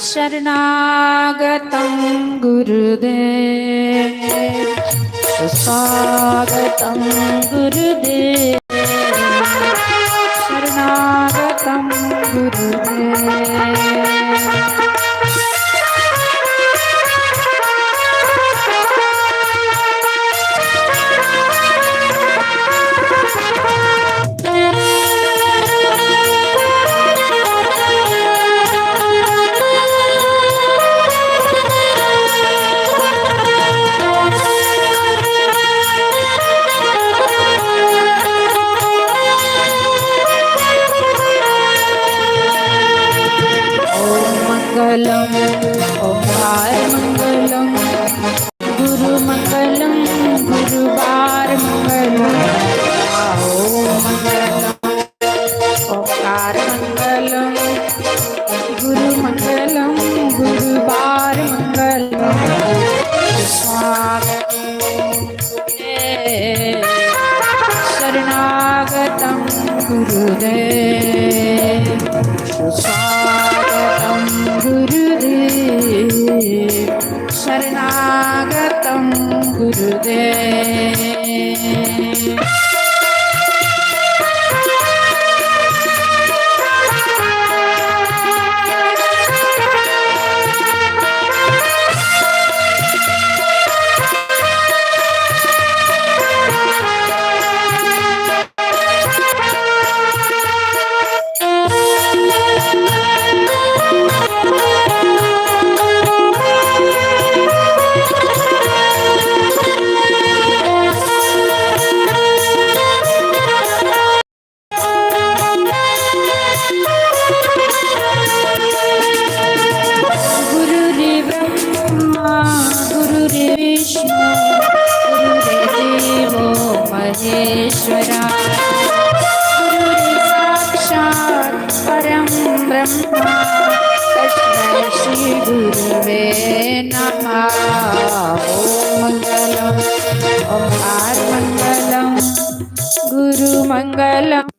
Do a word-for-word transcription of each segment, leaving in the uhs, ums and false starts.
शरणागतं गुरुदेव, सुस्वागतं गुरुदेव, शरणागतं गुरुदेव। ॐ मङ्गलम्, ॐकार मङ्गलम्, गुरु मङ्गलम्, गुरुवार मङ्गलम्। ॐ मङ्गलम्, ॐकार मङ्गलम्, गुरु मङ्गलम्, गुरुवार मङ्गलम्। स्वागतम् शरणागतं गुरुदेव, सुस्वागतं गुरुदेव, शरणागतं गुरुदेव। गुरुर्ब्रह्मा गुरुर्विष्णु गुरुर्देवो महेश्वरा। गुरुर्साक्षात् परं ब्रह्मा तस्मै श्री गुरुवे नमः। ॐ मङ्गलम्, ॐकार मङ्गलम्, गुरु मङ्गलम्।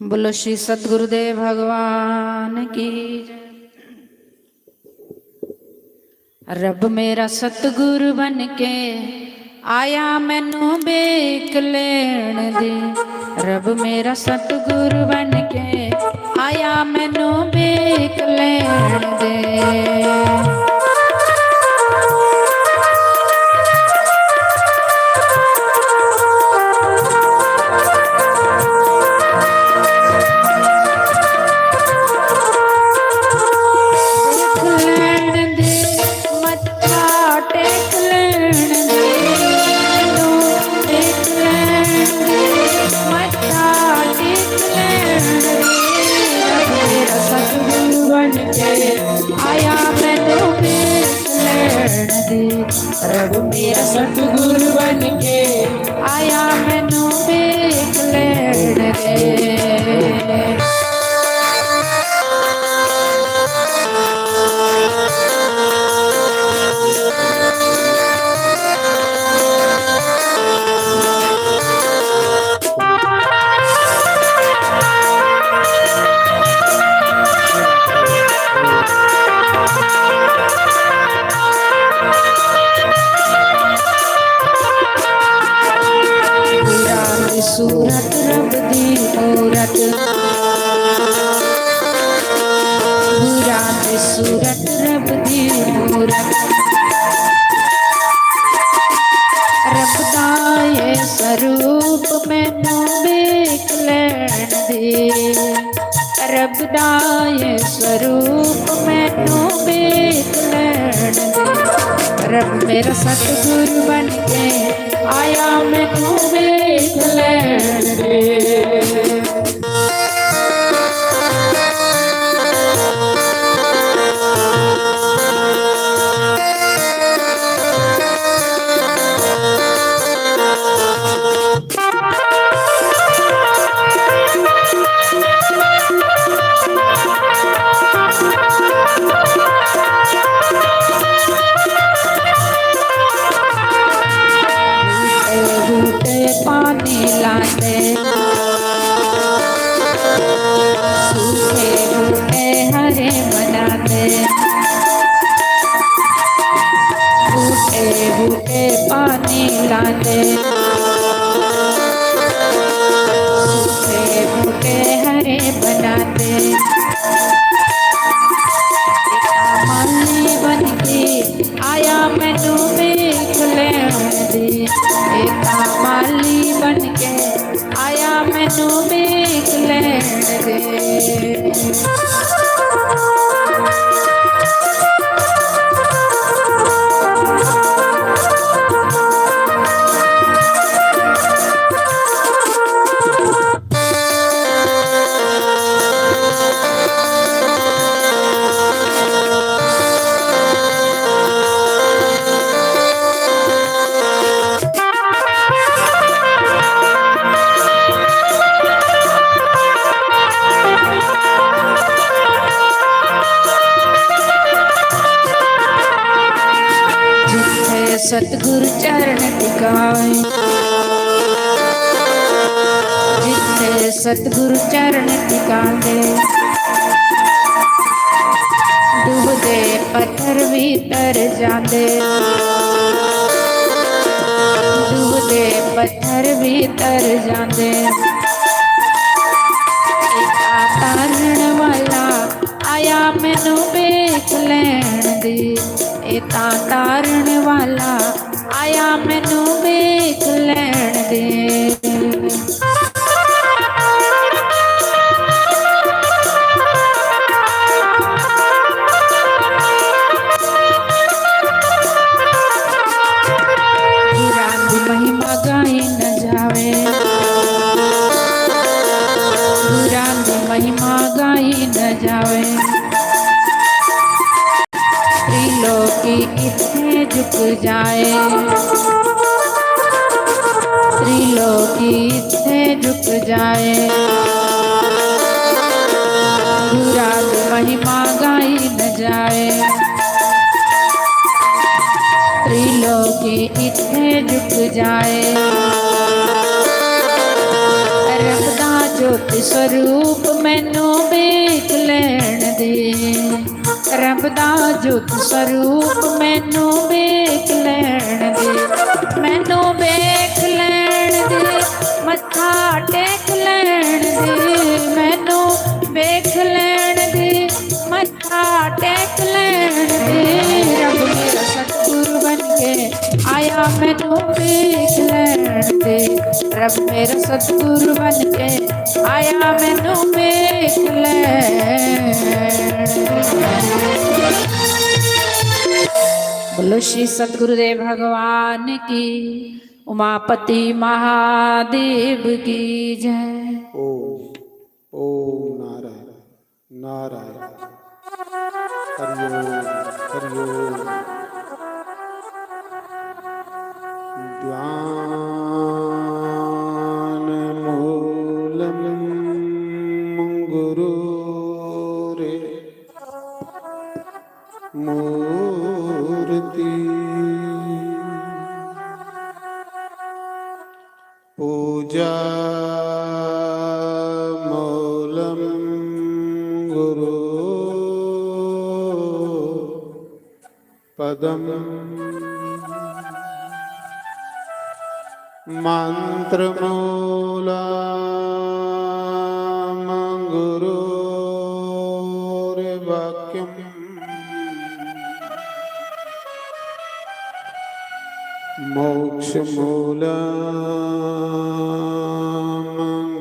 बोलो श्री सतगुरुदेव भगवान की जय। रब मेरा सतगुरु बन के आया, मैनू बेक लेण दे। रब मेरा सतगुरु बन के आया, मैनू बेक लेण दे। देख लैण दे, मत्था टेक लैण दे, मैनू देख लैण दे, मत्था टेक लैण दे। रब मेरा सतगुरु बन के आया, मैनू देख लैण दे। रब मेरा सतगुरु बन के आया, मैनू देख लैण दे। सूरत रब दी मूरत, बुरा ते सूरत रब दी मूरत। रब दा ये स्वरूप मैनू देख लैण दे, रब दा ये स्वरूप मैनू देख लैण दे। रब मेरा सतगुरु बन के आया, मैनू देख लैण दे। बूटे बूटे पानी लाते, सूखे बूटे हरे बनाते। बूटे बूटे पानी लाते, सूखे बूटे हरे बनाते। माली बन के आया, मैनू देख लैण दे। ए तां माली बन के आया, मैनू देख लैण दे। जिथे सतगुरु चरण टिकाए, जिथे सतगुरु चरण टिकाते, डूबदे पत्थर भी तर जाते, डूबदे पत्थर भी तर जाते। इक तारण वाला आया, मैनू देख लैण दे। ए तां तारण वाला आया, मैनू देख लैण दे। गुरां दी महिमा गाई न जावे, गुरां दी महिमा गाई न जावे। त्रिलोकी इत्थे झुक जाए, त्रिलोकी इत्थे झुक जाए। गुरां दी महिमा गाई न जाए, त्रिलोकी इत्थे झुक जाए। रब दा जोत स्वरूप मैनू देख लैण दे। रब दा जोत स्वरूप मैनू देख लैण दे, मैनू देख लैण दे, मत्था टेक लैण दे, मैनू देख लैण दे, मत्था टेक लैण दे। रब मेरा सतगुरु बन के आया, मैनू देख लैण दे। रब मेरा सतगुरु बन के आया, मैनू देख लैण। बोलो श्री सतगुरुदेव भगवान की, उमापति महादेव की जय। ओम, ओम नारायण। नारायण। हरि ओम, हरि ओम। ध्यान मूलम गुरु रे मूर्ति। पूजा मूलम गुरु पदम। मन्त्रमूलं गुरोर्वाक्यम्। मोक्षमूलं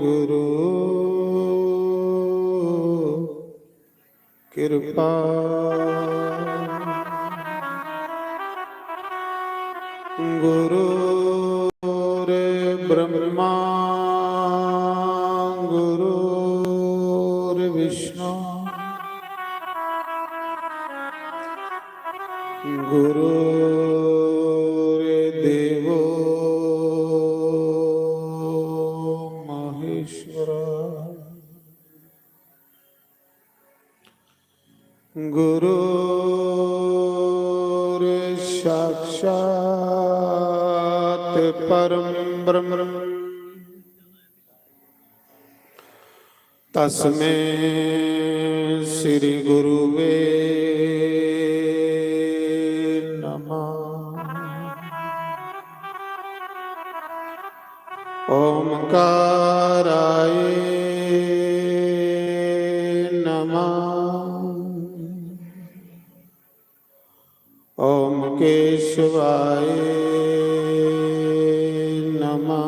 गुरो कृपा। गुरोर्ब्रह्मा गुरोर्विष्णु गुरोर्देवो महेश्वर। गुरोर्साक्षात् परं ब्रह्म। तस्मै श्री गुरुवे नमः। ओंकाराय नमः। ओम केशवाय नमः।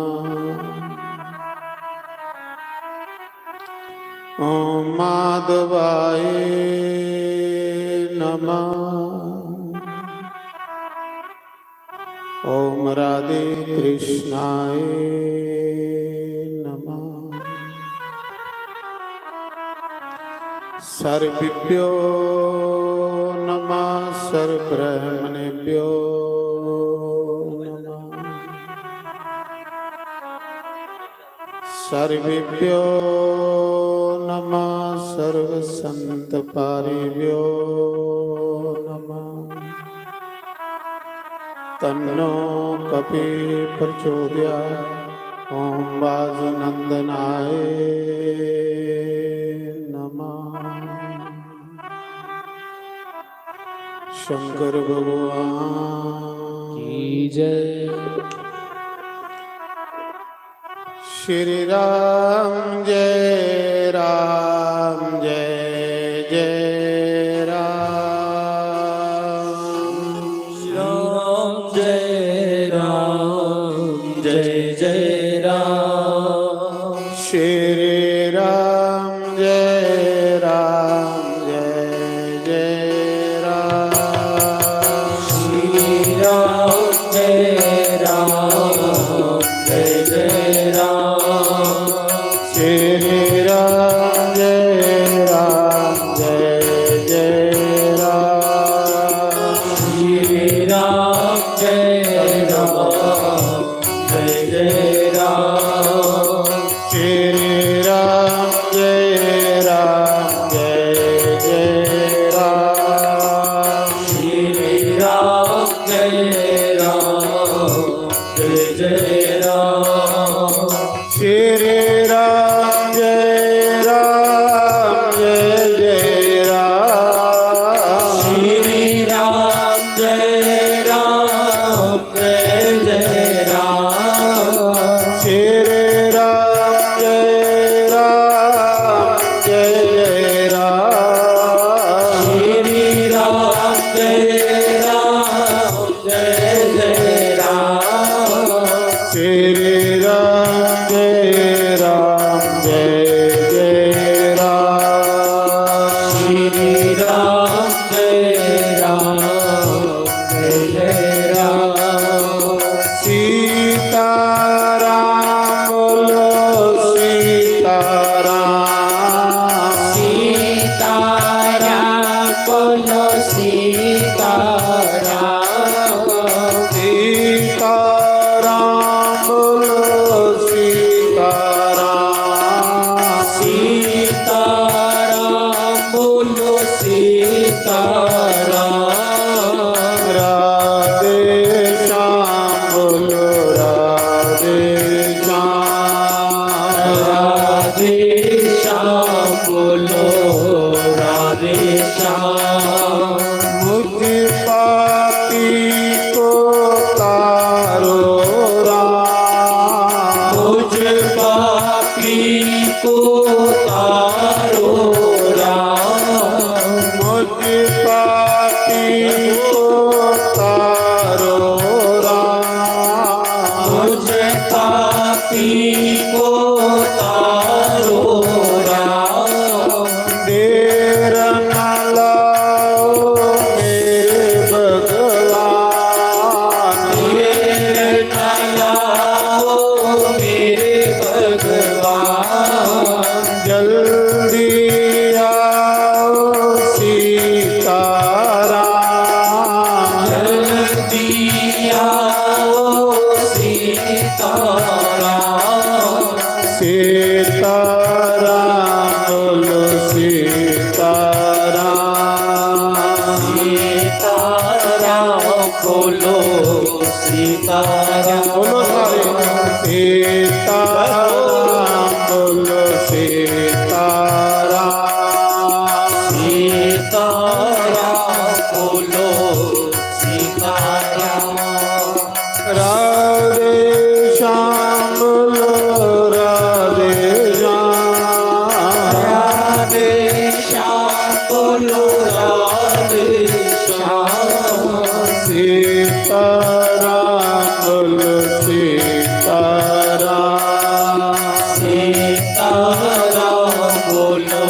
ओम माधवाय नमः। ओम राधे कृष्णाय नमः। सर्वेभ्यो नमः, सर्वब्राह्मणेभ्यो नमः। सर्वेभ्यो नमः, सर्वसंतपारिभ्यो नमः। तन्नो कपि प्रचोदयात्। ओम वासुनंदनाय नमः। शंकर भगवान की जय। श्री राम जय राम जय जय राम। राम जय राम जय जय राम। श्री राम जय राम जय जय राम। श्री राम जय राम जय जय राम। श्री राम जय राम जय जय राम। श्री राम जय राम जय जय राम। श्री राम जय राम जय जय राम। श्री राम जय राम जय जय राम। श्री राम जय राम जय जय राम। श्री राम जय राम जय जय राम। श्री राम जय राम जय जय राम। श्री राम जय राम जय जय राम। श्री राम जय राम जय जय राम। श्री राम जय राम जय जय राम। सीताराम बोलो सीताराम। सीताराम बोलो सीताराम। सीताराम बोलो को तारो राम। मुझ पापी को तारो राम। मुझ पापी को तारो राम। देर न लाओ मेरे भगवान। देर न लाओ मेरे भगवान। जल्दी आओ सीताराम। जल्दी आओ सीताराम। सीताराम बोलो सीताराम। सीताराम बोलो सीताराम। बोलो सारे। सीताराम बोलो सीताराम। सीताराम बोलो सीताराम। राधे श्याम बोलो राधे श्याम। राधे श्याम बोलो राधे श्याम। सीताराम बोलो सीताराम। सीताराम बोलो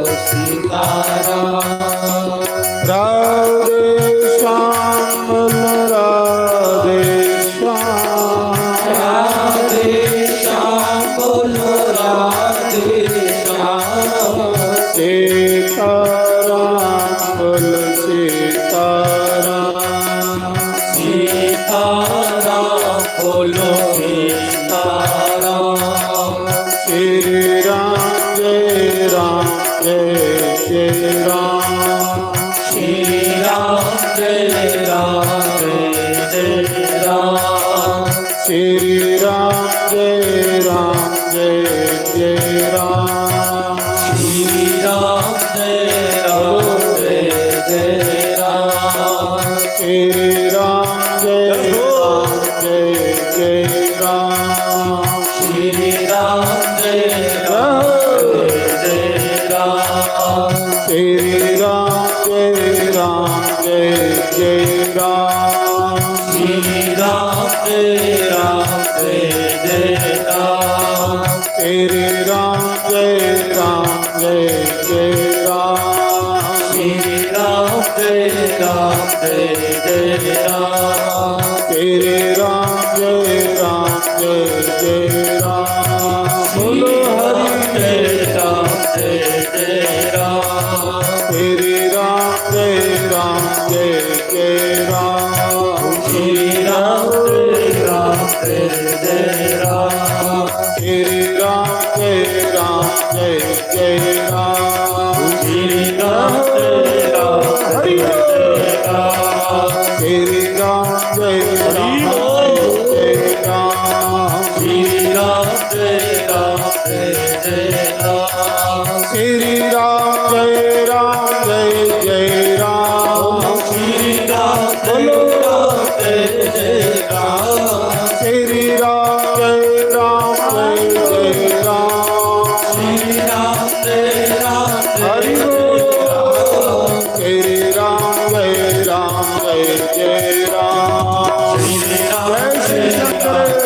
सीताराम। राधे श्याम बोलो राधे श्याम। राधे श्याम बोलो राधे श्याम। सीताराम बोलो सीताराम। सीताराम बोलो सीताराम। श्री राम जय राम जय जय राम। श्री राम जय राम जय जय राम। श्री राम जय राम जय जय राम। श्री राम जय राम जय जय राम। श्री राम जय राम जय जय राम। श्री राम जय राम जय जय राम। श्री राम जय राम जय जय राम। श्री राम जय राम जय जय राम। श्री राम जय राम जय जय राम। श्री राम जय राम जय जय राम। श्री राम जय राम जय जय राम। बोलो हरि जय राम जय जय राम। श्री राम जय राम जय जय राम। श्री राम जय राम जय जय राम। श्री राम जय राम जय जय राम। श्री राम जय राम हरि जय बोल। जय राम। श्री राम जय राम हरि बोल। जय राम। श्री राम जय राम जय जय राम। श्री राम जय राम जय जय राम। श्री राम जय राम जय जय राम। श्री राम जय राम जय जय राम। श्री राम जय राम जय हरि बोल। श्री राम जय राम जय जय राम। श्री राम जय राम जय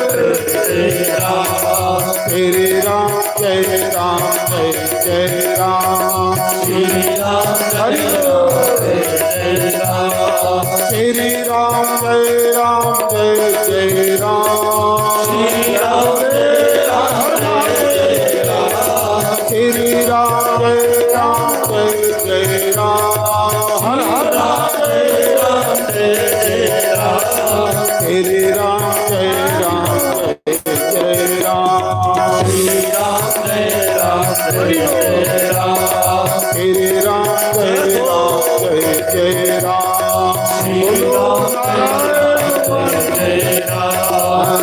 जय राम। श्री राम जय राम जय जय राम। श्री राम हरि बोल। जय राम। श्री राम जय राम जय जय राम। श्री राम जय राम जय जय राम। श्री राम जय राम जय जय राम। हर हर जय राम जय जय राम। श्री राम जय राम जय जय राम। श्री राम जय राम जय जय राम। श्री राम जय राम जय जय राम। श्री राम जय राम जय जय राम।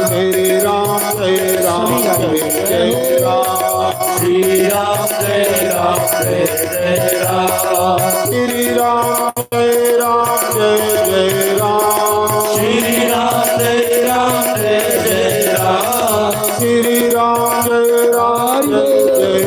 श्री राम जय राम जय जय राम। श्री राम जय राम जय जय राम। श्री राम जय राम जय जय राम। श्री राम जय राम जय जय राम। श्री राम जय राम जय जय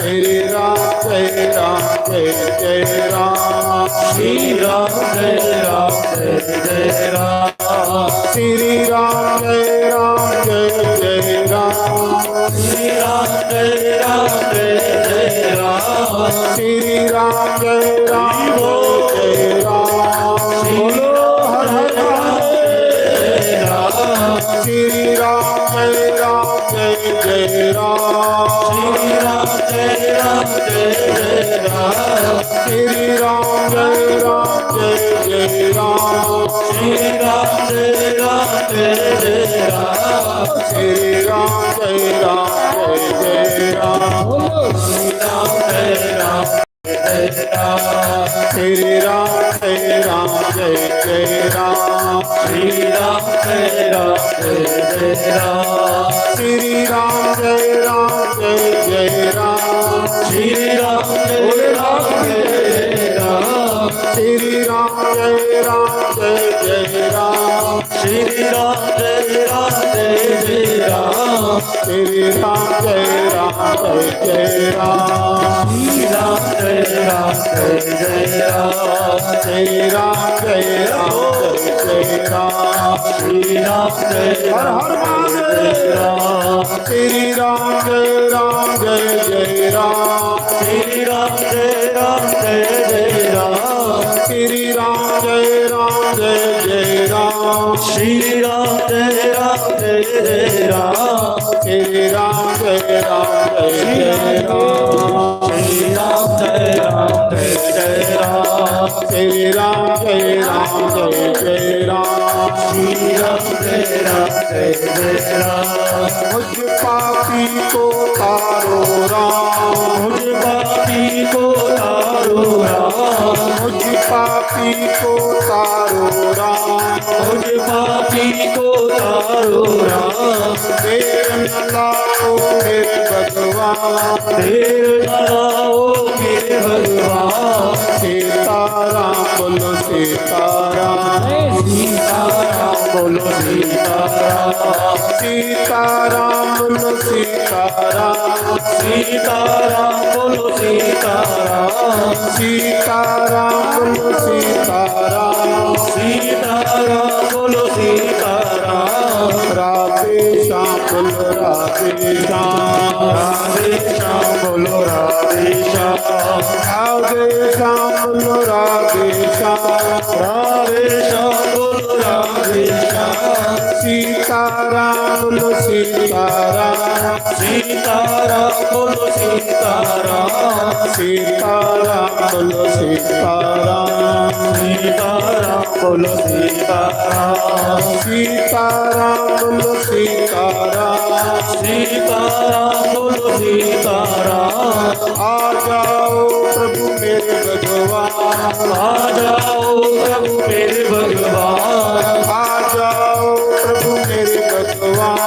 श्री राम जय राम जय जय राम। श्री राम जय राम जय जय राम। श्री राम जय राम जय जय राम। श्री राम जय राम जय जय राम। श्री राम जय राम जय जय राम। बोलो हर हर महादेव। श्री राम जय राम जय जय राम। श्री राम जय राम जय जय राम। श्री राम जय राम जय जय राम। श्री राम जय राम जय जय राम। श्री राम जय राम जय जय राम। श्री राम जय राम जय राम। श्री राम जय राम जय जय राम। श्री राम जय राम जय जय राम। श्री राम जय राम जय जय राम। श्री राम जय राम जय जय राम। श्री राम जय राम जय जय राम। श्री राम जय राम जय जय राम। श्री राम जय राम जय जय राम। श्री राम जय राम जय जय राम। श्री राम जय राम जय जय राम। श्री राम जय हर हर राम जय महादेव। राम। श्री राम जय राम जय जय राम। श्री राम जय राम जय जय राम। श्री राम जय राम जय जय राम। श्री राम जय राम जय जय राम। श्री राम जय राम जय जय राम। श्री राम जय राम जय जय राम। श्री राम जय राम जय जय राम। श्री राम जय राम जय जय राम। मुझ पापी को तारो राम। मुझ पापी को तारो राम। मुझ पापी को तारो राम। मुझ पापी को तारो राम। देर न लाओ मेरे भगवान। देर न लाओ मेरे भगवान। सीताराम बोलो सीताराम। सीताराम बोलो सीताराम। सीताराम बोलो सीताराम। सीताराम बोलो सीताराम। सीताराम बोलो सीताराम। सीताराम बोलो सीताराम। राधे श्याम बोलो राधे श्याम। राधे श्याम बोलो राधे श्याम। राधे श्याम बोलो राधे श्याम। राधे श्याम बोलो राधे श्याम। सीताराम बोलो सीताराम। सीताराम बोलो सीताराम। सीताराम बोलो सीताराम। सीताराम बोलो सीताराम। सीताराम बोलो सीताराम। सीताराम बोलो सीताराम। आ जाओ प्रभु मेरे भगवान। आ जाओ प्रभु मेरे भगवान। आ जाओ प्रभु मेरे भगवान।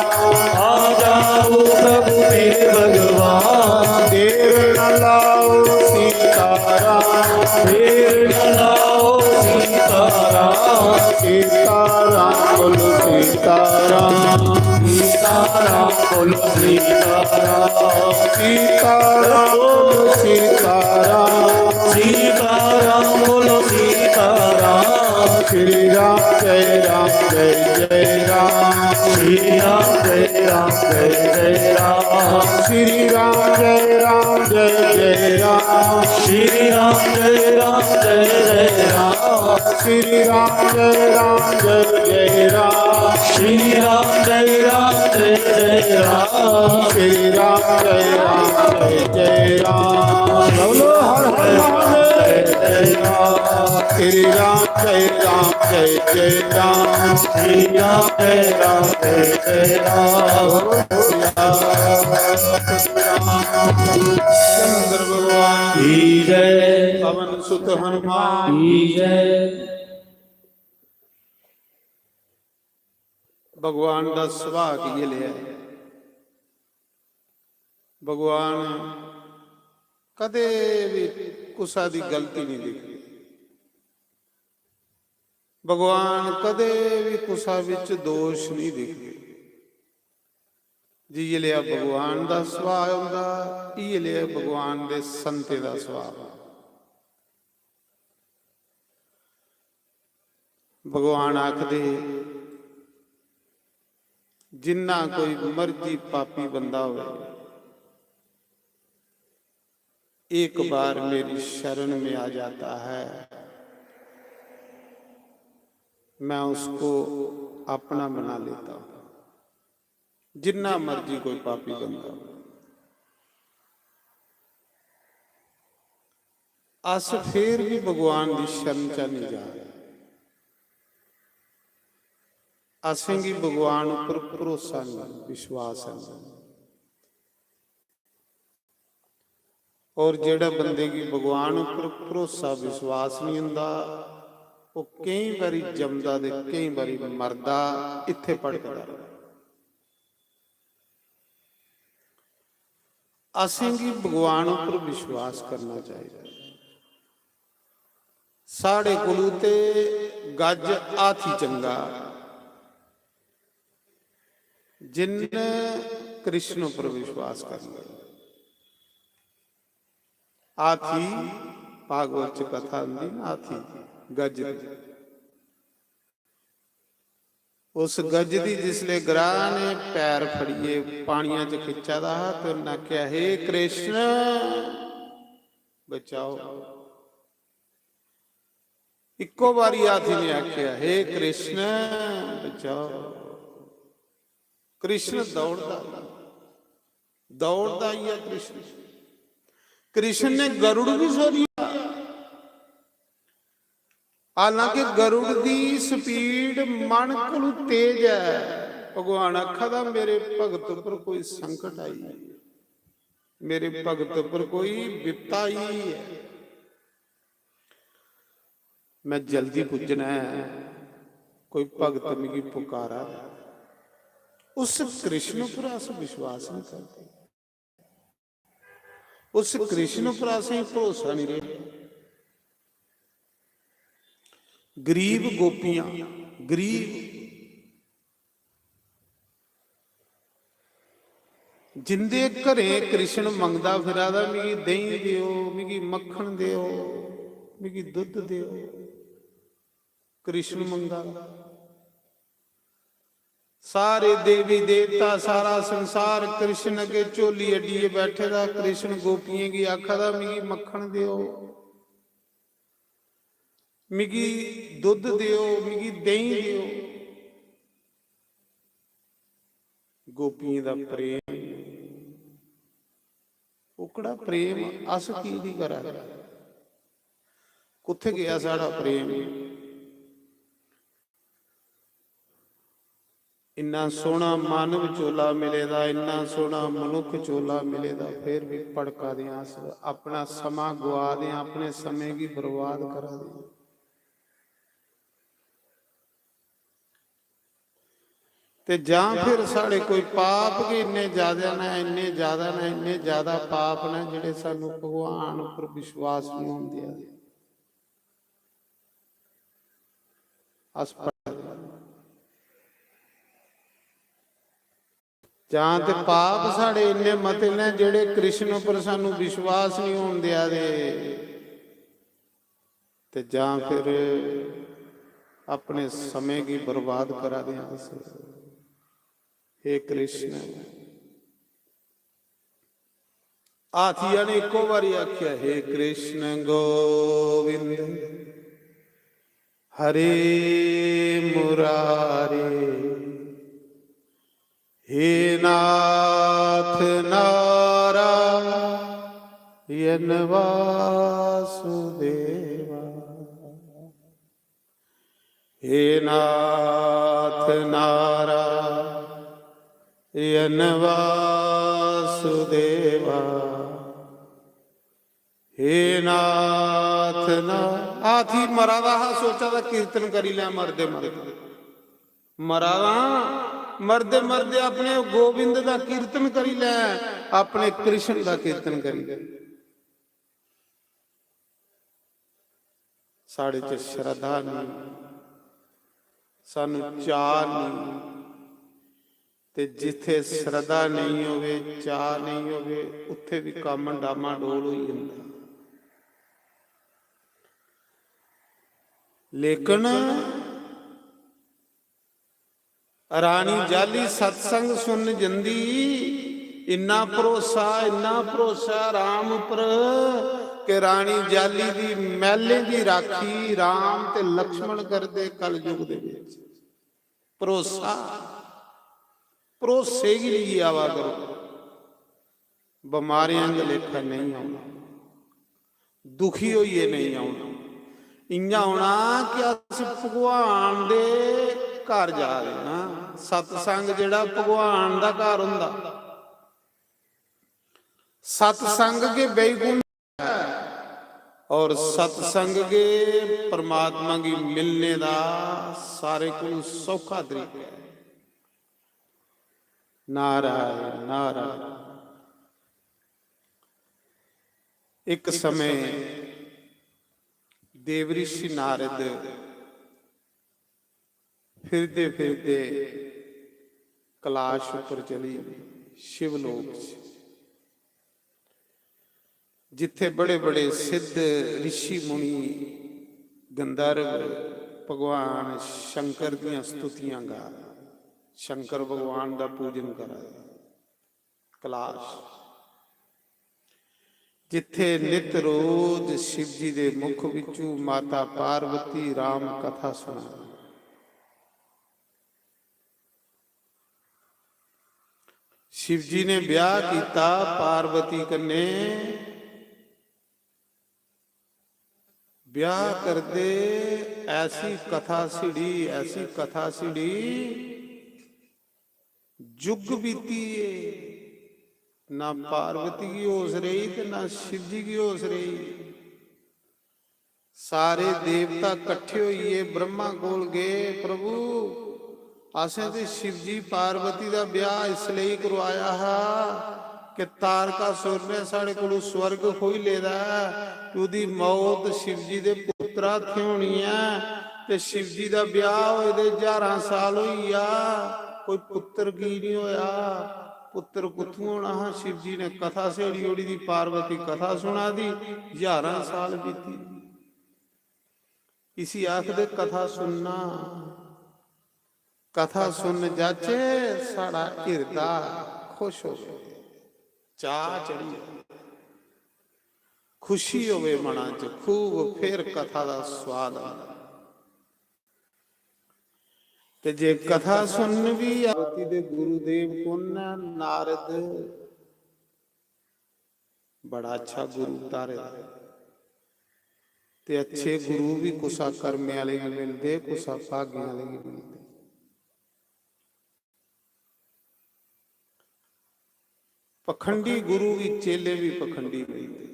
आ जाओ प्रभु मेरे भगवान। देर न लाओ सीताराम। देर न लाओ सीताराम। सीताराम बोलो सीताराम। सीताराम बोलो सीताराम। सीताराम बोलो सीताराम। सीताराम बोलो सीताराम। श्री राम जय राम जय जय राम। श्री राम जय राम जय जय राम। श्री राम जय राम जय जय राम। श्री राम जय राम जय जय राम। श्री राम जय राम जय जय राम। श्री राम जय राम जय जय राम। श्री राम जय राम जय जय राम। बोलो हर हर महादेव। श्री राम जय राम जय जय राम। श्री राम जय राम जय जय राम। चंद्र भगवान की जय। पवन सुत हनुमान की जय। भगवान दा सुभाऽ कि'यै लेआ ऐ? भगवान कदे भी कुसा दी गलती नहीं दिखदे। भगवान कदे भी कुसा विच दोष नहीं दिखदे। जि'यै लेआ भगवान दा सुभाऽ होंदा, इ'यै लेआ भगवान दे संतें दा सुभाऽ होंदा। भगवान आखदे, जिन्ना कोई मर्जी पापी बंदा होवे, एक बार मेरी शरण में आ जाता है, मैं उसको अपना बना लेता हूं। जिन्ना मर्जी कोई पापी बंदा हो, अस फिर भी भगवान दी शरण चा नहीं जा रहे। असेंगी भगवान उप्पर भरोसा नहीं, विश्वास नहीं। और जेड़ा बंदे गी भगवान उप्पर भरोसा विश्वास नहीं हुंदा, ओह केई बारी जमदा ते केई बारी मरदा, इत्थे भटकदा रौंहदा। असेंगी भगवान उप्पर विश्वास करना चाहिदा। साढ़े कोलू ते गज हाथी चंगा, जिन्न कृष्ण उप्पर विश्वास कर लिया। हाथी, भागवत च कथा आंदी ना, हाथी, गज। उस गज दी जिसले ग्राह ने पैर फड़िए पानिया च खिच्चा दा हा ते उन्नै आखेआ, "हे कृष्ण, बचाओ।" इक्को बारी हाथी ने आखेआ, "हे कृष्ण, बचाओ।" कृष्ण दौड़दा, दौड़दा आई गेआ कृष्ण। कृष्ण ने गरुड़ भी सोधिया। हालांकि गरुड़ दी स्पीड मन कोलू तेज ऐ। भगवान आखा दा, "मेरे भगत उप्पर कोई संकट आई, मेरे भगत उप्पर कोई विपता आई है, मैं जल्दी पुज्जना है, कोई भगत मिगी पुकारा।" उस कृष्ण पर अस विश्वास नहीं करते। उस कृष्ण पर असें भरोसा नहीं रेहा। गरीब गोपियां, गरीब, जिंदे घरें कृष्ण मंगदा फिरा दा, "मिगी देहीं देओ, मिगी मक्खन देओ, मिगी दुद्ध देओ।" कृष्ण मंगदा दा। सारे देवी देवता, सारा संसार कृष्ण अग्गे झोली अड्डियै बैठे दा। कृष्ण गोपियें गी आखा दा, "मिगी मक्खन देओ, मिगी दुद्ध देओ, मिगी देहीं देओ।" गोपियें दा प्रेम, ओकड़ा प्रेम अस की नहीं करा दे? कुत्थे गया साढ़ा प्रेम? इन्ना सोहना मानव चोला मिले दा, इन्ना सोहना मनुख चोला मिले दा, फिर भी भड़का दे आं अस, अपना समां गुआ दे आं, अपने समें गी बर्बाद करा दे आं। ते जां फिर साढ़े कोई पाप गै इन्ने ज्यादा न, इन्ने ज्यादा न, इन्ने ज्यादा पाप न, जेह्ड़े सानू भगवान उप्पर विश्वास नहीं होंदे। अस पढ़-, जां ते पाप साढ़े इन्ने मते न जेह्ड़े कृष्ण उप्पर सानू विश्वास नहीं होन देआ दे, ते जां फिर अपने समें गी बर्बाद करा दे आं अस। हे कृष्ण, हाथिया ने इक्को बारी आख्या, "हे कृष्ण गोविंद, हरे मुरारे, हे नाथ नारायण वासुदेवा।" हे नाथ नारायण वासुदेवा, हे नाथ ना-, हाथी मरा दा हा, सोचा दा कीर्तन करी लै मरदे मरदे। मरा दा, मरदे मरदे अपने गोविंद दा कीर्तन करी लै, अपने कृष्ण दा कीर्तन करी लै। साढ़े च श्रद्धा नहीं, सानू चाह नहीं, ते जित्थे श्रद्धा नेईं होवे, चाऽ नेईं होवे, उत्थे भी कम्म डामाडोल होई जंदा। लेकिन रानी जाली सत्संग सुनन जंदी, इन्ना भरोसा, इन्ना भरोसा राम उप्पर कि रानी जाली दी मैलें दी राखी राम ते लक्ष्मण करदे कलयुग दे विच। भरोसा, भरोसे गी लेइयै आवा करो। बमारें आंगर लेखा नेईं औना, दुखी होइयै नेईं औना। इ'यां औना कि अस भगवान दे घर जा दे आं। सत्संग जेह्ड़ा भगवान दा घर होंदा, सत्संग गै बैकुंठ ऐ और सत्संग गै परमात्मा गी मिलने दा सारे कोलू सौखा तरीका ऐ। नारायण, नारायण। एक समय देवऋषि नारद फिरदे फिरदे कैलाश उप्पर चली गे, शिवलोक च, जित्थे बड़े बड़े सिद्ध ऋषि मुनि, गंधर्व भगवान शंकर दियां स्तुतियां गा, शंकर भगवान दा पूजन करा दे। कैलाश, जित्थे नित रोज शिव जी दे मुख विचू माता पार्वती राम कथा सुना। शिव जी ने ब्याह कीता पार्वती कन्ने। ब्याह करदे ऐसी कथा छिड़ी, ऐसी कथा छिड़ी, जुग बीती गे, ना पार्वती गी होश रेही ते ना शिव जी गी होश रेही। सारे देवता कट्ठे होइयै ब्रह्मा कोल गे, "प्रभु, असें ते शिव जी पार्वती दा ब्याह इस लेई करवाया हा कि तारकासुर ने साढ़े कोलू स्वर्ग खोई लेदा ऐ, ते ओह्दी मौत शिव जी दे पुत्तरा हत्थें होनी ऐ, ते शिव जी दा ब्याह होए दे ज्हारां साल होई गेआ, कोई पुत्तर की निं होआ?" पुत्तर कुत्थूं होना हा? शिव जी ने कथा छेड़ी ओड़ी दी, पार्वती कथा सुना दी, ज्हारां साल बीती। इसी आखदे कथा सुनना। कथा सुनन जाचे, साढ़ा हिरदा खुश होवे, चाऽ चढ़ी जाए, खुशी होवे मना च, खूब फिर कथा दा स्वाद आवे। ते जे कथा सुनन भी पार्वती दे गुरुदेव कु'न न? नारद। बड़ा अच्छा गुरु धारे दा। ते अच्छे गुरु भी कुसा कर्मे आह्ले गी मिलदे, कुसा भागें आह्ले गी मिलदे। पखंडी गुरु भी, चेले भी पखंडी मिलदे,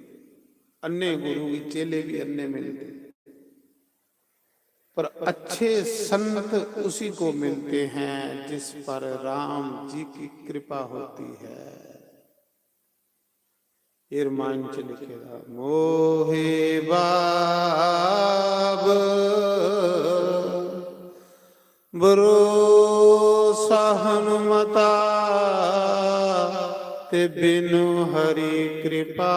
अन्ने गुरु भी, चेले भी अन्ने मिलदे। पर अच्छे संत उसी को मिलते हैं जिस पर राम जी की कृपा होती है। एह् रामायण च लिखे दा, "मोहे बाब भरोसा हनुमता, ते बिनु हरि कृपा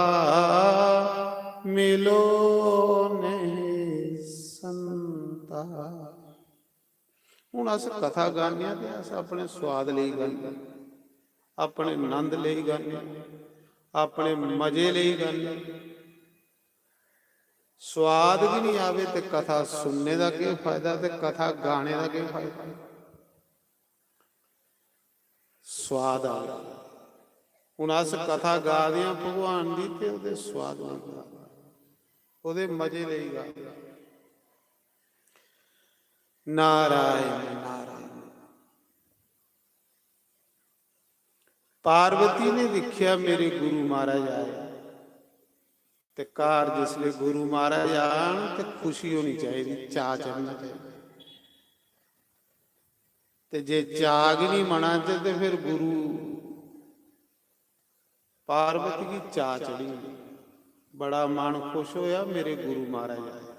मिलो नहीं संता।" हुन अस कथा गाने आं ते अस अपने स्वाद लेई गाने आं, अपने नंद लेई गाने आं, अपने मजे लेई गाने आं। स्वाद गै निं आवे ते कथा सुनने दा केह् फायदा ते कथा गाने दा केह् फायदा? स्वाद आवे। हुन अस कथा गा दे आं भगवान दी ते ओह्दे स्वाद लेई गा दे आं, ओह्दे मजे लेई गा दे आं। नारायण, नारायण। पार्वती ने दिक्खेआ मेरे गुरु महाराज आए, ते घर जिसले गुरु महाराज आन ते खुशी होनी चाहिदी, चाऽ चढ़ना चाहिदा। ते जे चाऽ गै निं मना च ते फिर गुरु, पार्वती गी चाऽ चढ़ी गेआ। बड़ा मन खुश होया, मेरे गुरु महाराज आए।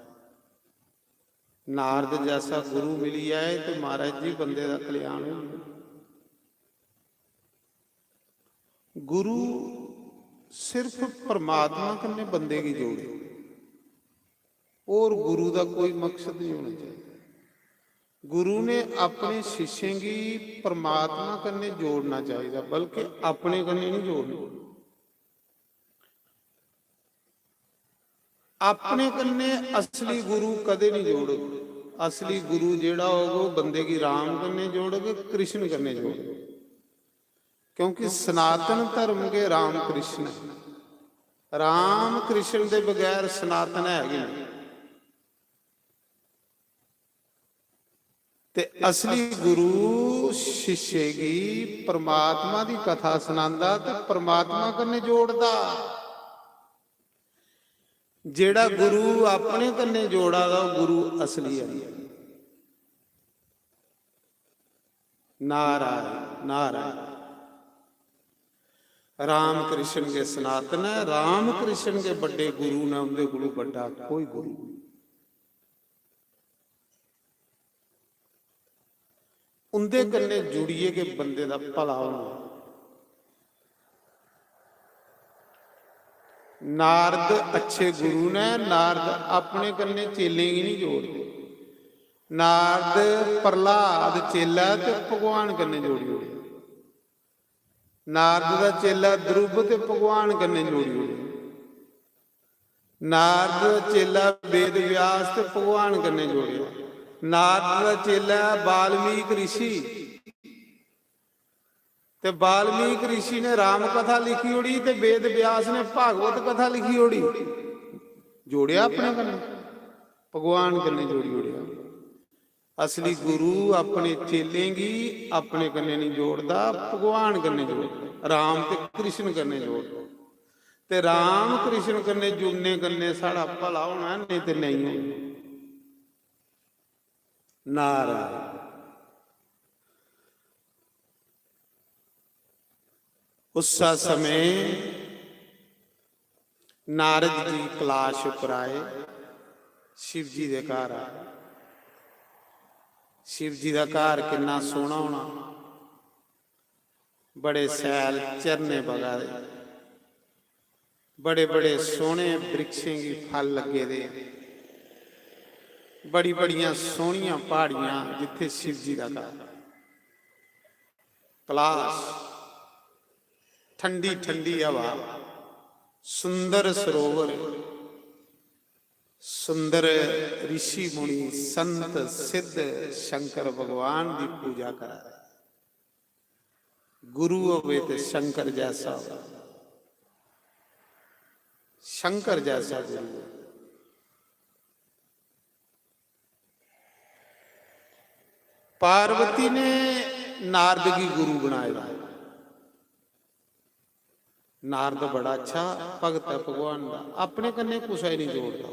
नारद जैसा गुरु मिली जाए ते महाराज जी बंदे दा कल्याण होई जाए। गुरु सिर्फ परमात्मा कन्नै बंदे गी जोड़े, होर गुरु दा कोई मकसद नहीं होना चाहिए। गुरु ने अपने शिष्यें गी परमात्मा कन्नै जोड़ना चाहिए, बल्कि अपने कन्नै नहीं जोड़ना। अपने कन्नै असली गुरु कदें नहीं जोड़ग। असली गुरु जेह्ड़ा होग, ओह् बंदे गी राम कन्नै जोड़ग, कृष्ण कन्नै जोड़ग। क्योंकि सनातन धर्म गै राम कृष्ण ऐ। राम कृष्ण दे बगैर सनातन है गै नहीं। ते असली गुरु शिष्य गी परमात्मा दी कथा सनांदा ते परमात्मा कन्नै जोड़दा। जेह्ड़ा गुरु अपने कन्नै जोड़ा दा, ओह् गुरु असली ऐ। नारायण, नारायण। राम कृष्ण गै सनातन ऐ, राम कृष्ण गै बड्डे गुरु न, उं'दे कोलू बड्डा कोई गुरु नहीं। उं'दे कन्नै जुड़ियै गै बंदे दा भला होना। नारद अच्छे गुरु न, नारद अपने कन्नै चेलें गी नहीं जोड़दे। नारद प्रहलाद चेला ते भगवान कन्नै जोड़ी ओड़े। नारद दा चेला ध्रुव ते भगवान कन्नै जोड़ी ओड़े। नारद दा चेला वेद व्यास ते भगवान कन्नै जोड़ेआ। नारद दा चेला वाल्मीकि ऋषि, ते वाल्मीकि ऋषि ने राम कथा लिखी ओड़ी ते वेद व्यास ने भागवत कथा लिखी ओड़ी। जोड़ेआ अपने कन्नै, भगवान कन्नै जोड़ी ओड़ेआ। असली गुरु अपने चेलें गी अपने कन्नै नहीं जोड़दा, भगवान कन्नै जोड़दा। राम ते कृष्ण कन्नै जोड़दा। ते राम कृष्ण कन्नै जुड़ने कन्नै साढ़ा भला होना, नेईं ते नेईं होना। नारायण। उस्सै समें नारद जी कैलाश उप्पर आए, शिव जी दे घर आए। शिव जी दा घर किन्ना सोह्ना होना, बड़े सैल झरने बगा दे, बड़े बड़े सोह्ने वृक्षें गी फल लग्गे दे, बड़ी बड़ियां सोह्नियां प्हाड़ियां जित्थै शिव जी दा घर। कैलाश, ठंडी ठंडी हवा, सुंदर सरोवर, सुंदर ऋषि मुनि संत सिद्ध शंकर भगवान दी पूजा करा दे। गुरु होवे ते शंकर जैसा हो, शंकर जैसा गुरु हो। पार्वती ने नारद गी गुरु बनाए दा। नारद बड़ा अच्छा भगत ऐ भगवान दा, अपने कन्नै कुसै गी नहीं जोड़दा।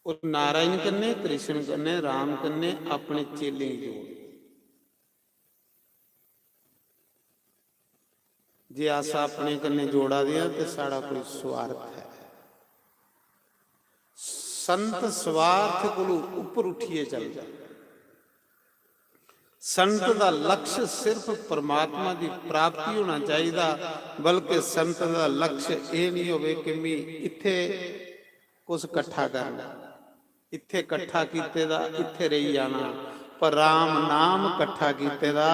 ओह् नारायण कन्नै, कृष्ण कन्नै, राम कन्नै अपने चेलें गी जोड़दा। जे अस अपने कन्नै जोड़ा दे आं ते साढ़ा कोई स्वार्थ ऐ। संत स्वार्थ कोलू उप्पर उठियै चलदा। संत दा लक्ष्य सिर्फ परमात्मा दी प्राप्ति होना चाहिदा, बल्कि संत दा लक्ष्य एह् नहीं होवे कि मी इत्थे कुछ कट्ठा करना, इत्थे कट्ठा कीते दा, इत्थे रेही जाना, पर राम नाम कट्ठा कीते दा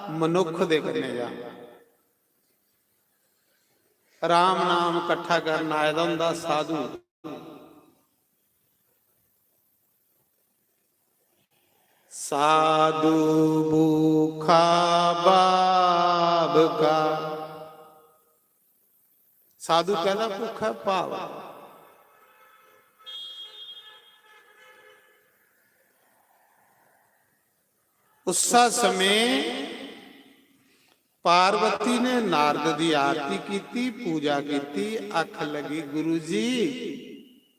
मनुख दे कन्नै जाना। राम नाम कट्ठा करन आए दा होंदा साधु। साधु भूखा भावका। साधु कहदा भूखा भाव। उस्सा समें पार्वती ने नारद दी आरती कीती, पूजा कीती, आखन लगी, "गुरु जी,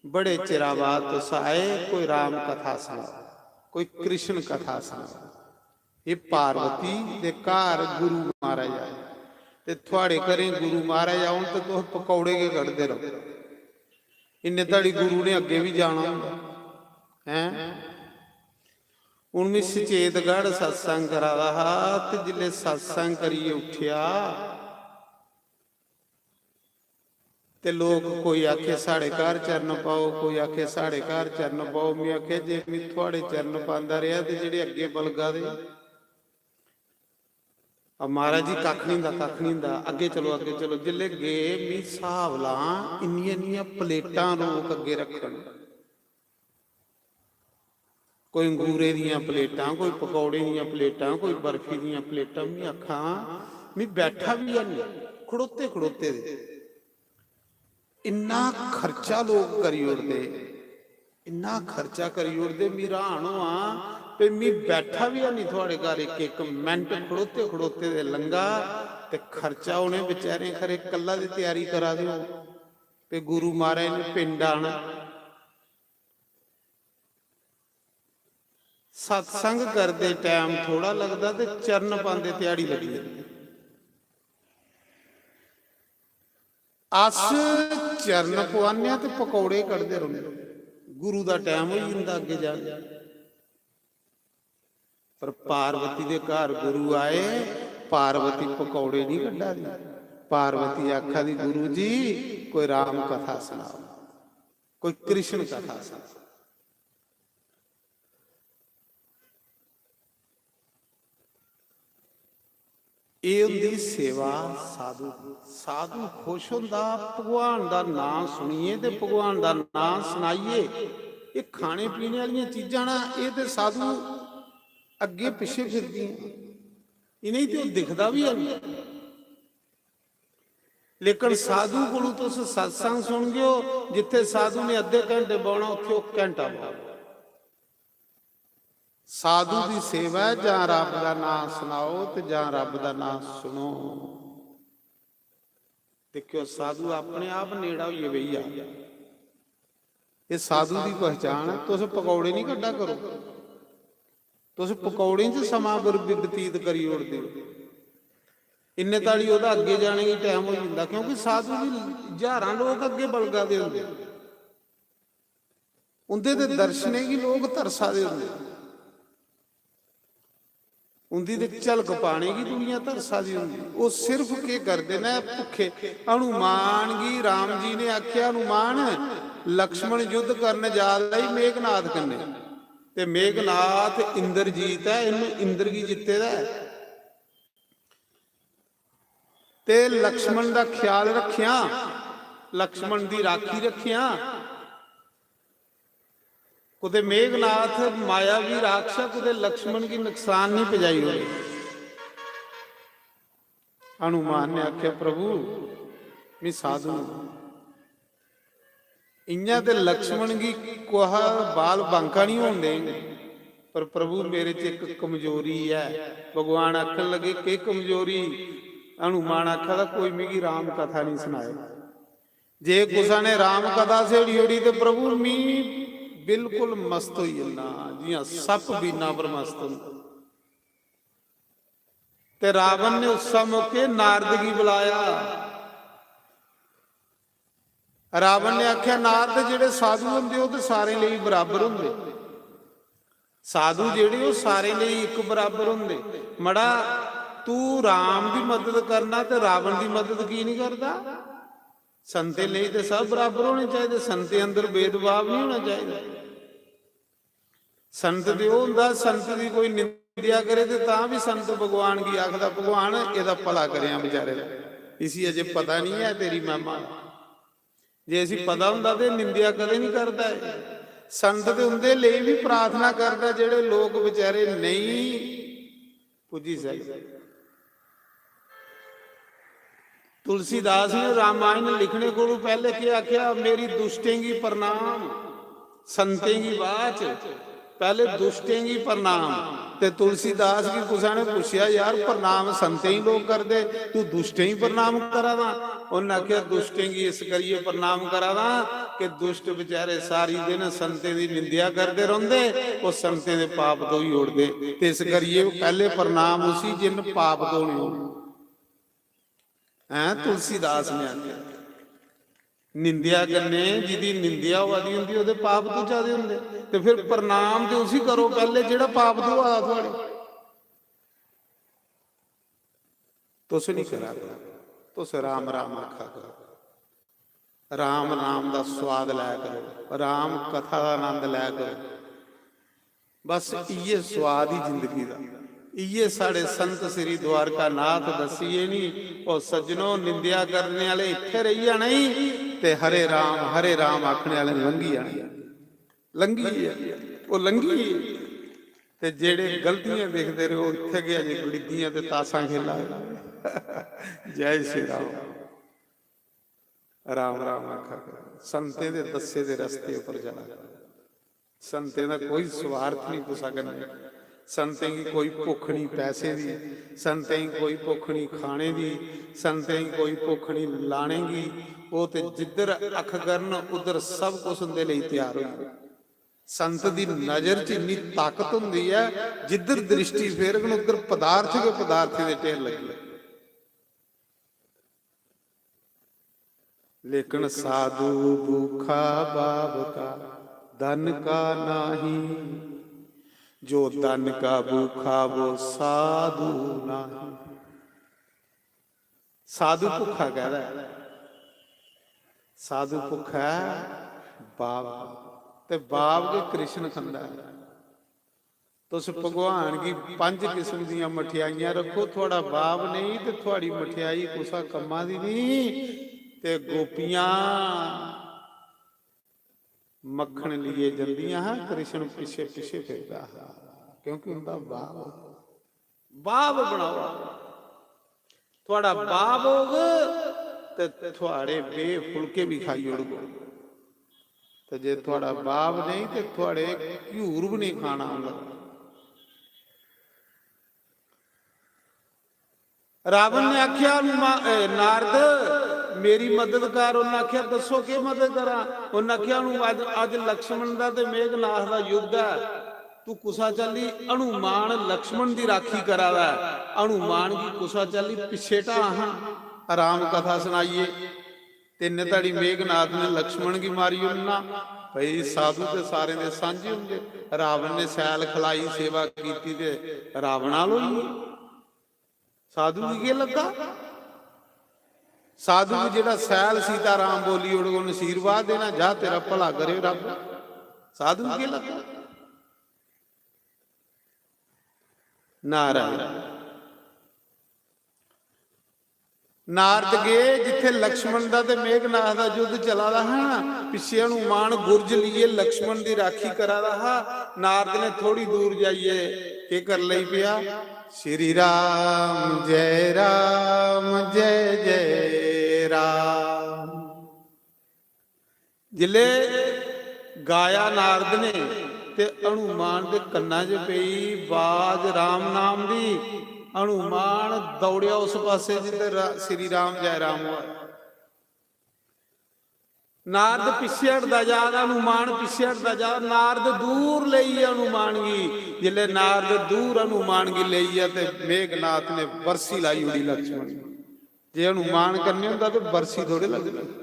बड़े चिरा बाद तुस आए, कोई राम कथा सनाओ, कोई कृष्ण कथा सनाओ।" एह् पार्वती दे घर गुरु महाराज आए, ते थुआड़े घरें गुरु महाराज औन ते तुस पकौड़े गै कढदे रहो। इन्ने धड़ी गुरु ने अग्गें बी जाना होंदा, हैं? हून में सचेतगढ़ सत्संग करा दा हा ते जिसलै सत्संग करियै उट्ठेआ ते लोक कोई आखे साढ़े घर चरण पाओ, कोई आखे साढ़े घर चरण पाओ। में आखेआ जे में थुआड़े चरण पांदा रेहा ते जेह्ड़े अग्गे बलगा दे, "आ महाराज जी कक्ख निं होंदा, कक्ख निं होंदा, अग्गे चलो, अग्गे चलो।" जिसलै गे मी स्हाब लां इन्नियां इन्नियां प्लेटां लोक अग्गे रक्खन। कोई अंगूरे दियां प्लेटां, कोई पकौड़े दियां प्लेटां, कोई बर्फी दियां प्लेटां। में आखां, में बैठा बी है नहीं, खड़ोते खड़ोते दे इन्ना खर्चा लोक करी ओड़दे, इन्ना खर्चा करी ओड़दे। में हैरान होआं ते में बैठा बी है नहीं थुआड़े घर, इक इक मिंट खड़ोते खड़ोते दे लंघा ते खर्चा उ'नें बेचारें खरे कल्ला दी त्यारी करा दे हो ते गुरु महाराज ने पिंड आना। सत्संग करदे टैम थोड़ा लगदा ते चरण पांदे ध्याड़ी लगी जंदी। अस चरण पवाने आं ते पकौड़े कढदे रौह्ने। गुरु दा टैम होई जंदा अग्गें जाने। पर पार्वती दे घर गुरु आए, पार्वती पकौड़े नहीं कड्ढा दी। पार्वती आखा दी, "गुरु जी, कोई राम कथा सनाओ, कोई कृष्ण कथा सनाओ।" एह् होंदी सेवा साधु दी। साधु खुश होंदा भगवान दा नांऽ सुनियै ते भगवान दा नांऽ सनाइयै। एह् खाने पीने आह्लियां चीजां ना, एह् ते साधु अग्गें पिच्छें फिरदियां, इ'नेंगी ते ओह् दिखदा बी हैनी। लेकिन साधु कोलू तुस सत्संग सुनगेओ, जित्थे साधु ने अद्धे घंटे बौह्ना, उत्थे ओह् घंटा बौह्ना। साधु दी सेवा ऐ, जां रब दा नांऽ सनाओ ते जां रब दा नांऽ सुनो। दिक्खेओ, साधु अपने आप नेड़ा होइयै बेही जा। एह् साधु दी पहचान ऐ। तुस पकौड़े नहीं कड्ढा करो, तुस पकौड़ें च समां बर-, बतीत करी ओड़दे हो। इन्ने ताड़ी ओह्दा अग्गें जाने गी टैम होई जंदा, क्योंकि साधु दी ज्हारां लोक अग्गें बलगा दे होंदे। उं'दे ते दर्शनें गी लोक तरसा दे होंदे, उं'दी ते झलक पाने गी दुनिया तरसा दी होंदी। ओह् सिर्फ केह् करदे न, भुक्खे। हनुमान गी राम जी ने आखेआ, "हनुमान, लक्ष्मण युद्ध करन जा दा ई मेघनाथ कन्नै, ते मेघनाथ इंद्रजीत ऐ, इन्नू इंद्र गी जित्ते दा ऐ।" ते लक्ष्मण दा ख्याल रक्खेआं, लक्ष्मण दी राखी रक्खेआं। कुतै मेघनाथ मायावी राक्षस कुतै लक्ष्मण गी नुकसान नहीं पजाई ओड़े। हनुमान ने आखेआ, "प्रभु, मैं साधु हूं।" इ'यां ते लक्ष्मण गी कुहा बाल बांका निं होन देंग, पर प्रभु, मेरे च इक कमजोरी ऐ। भगवान आखन लगे, "केह् कमजोरी?" हनुमान आखा दा, "कोई मिगी राम कथा निं सनाए। जे कुसै ने राम कथा छेड़ी ओड़ी ते प्रभु, मी बिल्कुल मस्त होई जन्ना, जि'यां सप्प बीना पर मस्त होंदा।" ते रावण ने उस मौके नारद गी बुलाया। रावण ने आखेआ, "नारद, जेह्ड़े साधु होंदे, ओह् ते सारें लेई बराबर होंदे। साधु जेह्ड़े, ओह् सारें लेई इक बराबर होंदे। मड़ा, तू राम दी मदद करना ते रावण दी मदद की नहीं करदा? संतें लेई ते सब बराबर होने चाहिदे, संतें अंदर भेदभाव नहीं होना चाहिदा।" संत ते ओह् होंदा, संत दी कोई निंदेआ करे ते तां बी संत भगवान गी आखदा, "भगवान, एह्दा भला करेआं बेचारे दा, इसी अजें पता निं ऐ तेरी महिमा दा।" जे इसी पता होंदा ते निंदेआ कदें निं करदा ऐ। संत ते उं'दे लेई बी प्रार्थना करदा जेह्ड़े लोक बेचारे नेईं पुज्जी सकदे। तुलसीदास ने रामायण लिखने कोलू पैह्ले केह् आखेआ? "मेरी दुष्टें गी प्रणाम, संतें गी बाद च, पैह्ले दुष्टें गी प्रणाम।" ते तुलसीदास गी कुसै ने पुच्छेआ, "यार, प्रणाम संतें गी लोक करदे, तू दुष्टें गी प्रणाम करा दा?" उन्नै आखेआ, "दुष्टें गी इस करियै प्रणाम करा दा कि दुष्ट बेचारे सारी दिन संतें दी निंदेआ करदे रौंह्दे, ओह् संतें दे पाप धोई ओड़दे, ते इस करियै पैह्ले प्रणाम उसी जिन्न पाप धोने होन।" हैं, तुलसीदास ने आखेआ। निंदेआ कन्नै जिदी निंदेआ होआ दी होंदी, ओह्दे पाप तो ज्यादा होंदे। ते फिर प्रणाम ते उसी करो पैह्ले जेह्ड़ा पाप धोआ दा थुआढ़े। तुस नहीं करा करो, तुस राम राम आखा करो, राम नाम दा स्वाद लै करो, राम कथा दा आनंद लै करो। बस इ'यै स्वाद ही जिंदगी दा। इ'यै साढ़े संत श्री द्वारका नाथ दस्सिए नी। ओ सज्जनो, निंदेआ करने आह्ले इत्थै रेही जाना ही, ते हरे राम, हरे राम आखने आह्ले लंघी जाने। लंघी गे, ओह् लंघी गे। ते जेह्ड़े गलतियां दिखदे रेह्, ओह् इत्थै गै अजें गड़िद्दियां ते तासां खेला दे। जय श्री राम। राम राम आखा करो। संतें दे दस्से दे रस्ते उप्पर चला करो। संतें दा कोई स्वार्थ नहीं कुसै कन्नै। संतें गी कोई भुक्ख नहीं पैसे दी, संतें गी कोई भुक्ख नहीं खाने दी, संतें गी कोई भुक्ख नहीं लाने गी। ओह् ते जिद्धर अख करन, उद्धर सब कुछ उं'दे लेई त्यार होई जाए। संत दी नजर च इन्नी ताकत होंदी ऐ, जिद्धर दृष्टि फेरगन, उद्धर पदार्थ गै पदार्थ दे ढेर लग्गी। लेकिन साधु भूखा भाव का, धन का नाही, जो धन का भूखा वो साधु नाही। साधु भुक्खा कैह्दा ऐ? साधु भुक्खा ऐ बाप, ते बाप गै कृष्ण खंदा ऐ। तुस भगवान गी पंज किस्म दियां मठेआइयां रक्खो, थुआढ़ा बाप नेईं ते थुआढ़ी मठेआई कुसै कम्मा दी नेईं। ते गोपियां मक्खन लेइयै जंदियां हां, कृष्ण पिच्छे पिच्छे फिरदा हा, क्योंकि उं'दा बाप, बाप बनाओ। थुआढ़ा बाप होग ते थुआढ़े बे फुलके बी खाई ओड़ग। ते जे थुआढ़ा बाप नेईं ते थुआढ़े घ्यूर बी नेईं खाना उ'नें। रावण ने आखेआ, "हनुमा-, ए, नारद, मेरी मदद कर।" उन्नै आखेआ, "दस्सो, केह् मदद करां?" उन्नै आखेआ, "हनु-, अज्ज, अज्ज लक्ष्मण दा ते मेघनाथ दा युद्ध ऐ, तू कुसा चाल्ली हनुमान लक्ष्मण दी राखी करा दा ऐ, हनुमान गी कुसा चाल्ली पिच्छे ढां हां, राम कथा सनाइए।" ते इन्ने धड़ी मेघनाथ ने लक्ष्मण गी मारी ओड़ना। भाई, साधु ते सारें दे सांझे होंदे। रावण ने सैल खलाई, सेवा कीती ते रावण आह्ल होई गे। साधु गी केह् लग्गा? साधु गी जेह्ड़ा सैल सीता राम बोली ओड़ग, उन्नै आशीर्वाद देना, "जा, तेरा भला करे रब्ब।" साधु गी केह् लग्गा? नारायण। नारद गे जित्थे लक्ष्मण दा ते मेघनाथ दा युद्ध चला दा हा ना, पिच्छे हनुमान गुरज लेइयै लक्ष्मण दी राखी करा दा हा। नारद ने थोड़ी दूर जाइयै केह् कर लगी पेआ, "श्री राम जय राम जय जय राम।" जिसलै गाया नारद ने ते हनुमान दे कन्ना च पेई बाज राम नाम दी, हनुमान दौड़ेआ उस पासे जिद्धर रा-, श्री राम जय राम होआ। नारद पिच्छे हटदा जा दा, हनुमान पिच्छे हटदा जा दा। नारद दूर लेई गे हनुमान गी। जिसलै नारद दूर हनुमान गी लेई गेआ ते मेघनाथ ने बरसी लाई ओड़ी लक्ष्मण गी। जे हनुमान कन्नै होंदा ते बरसी थोड़े लगदी।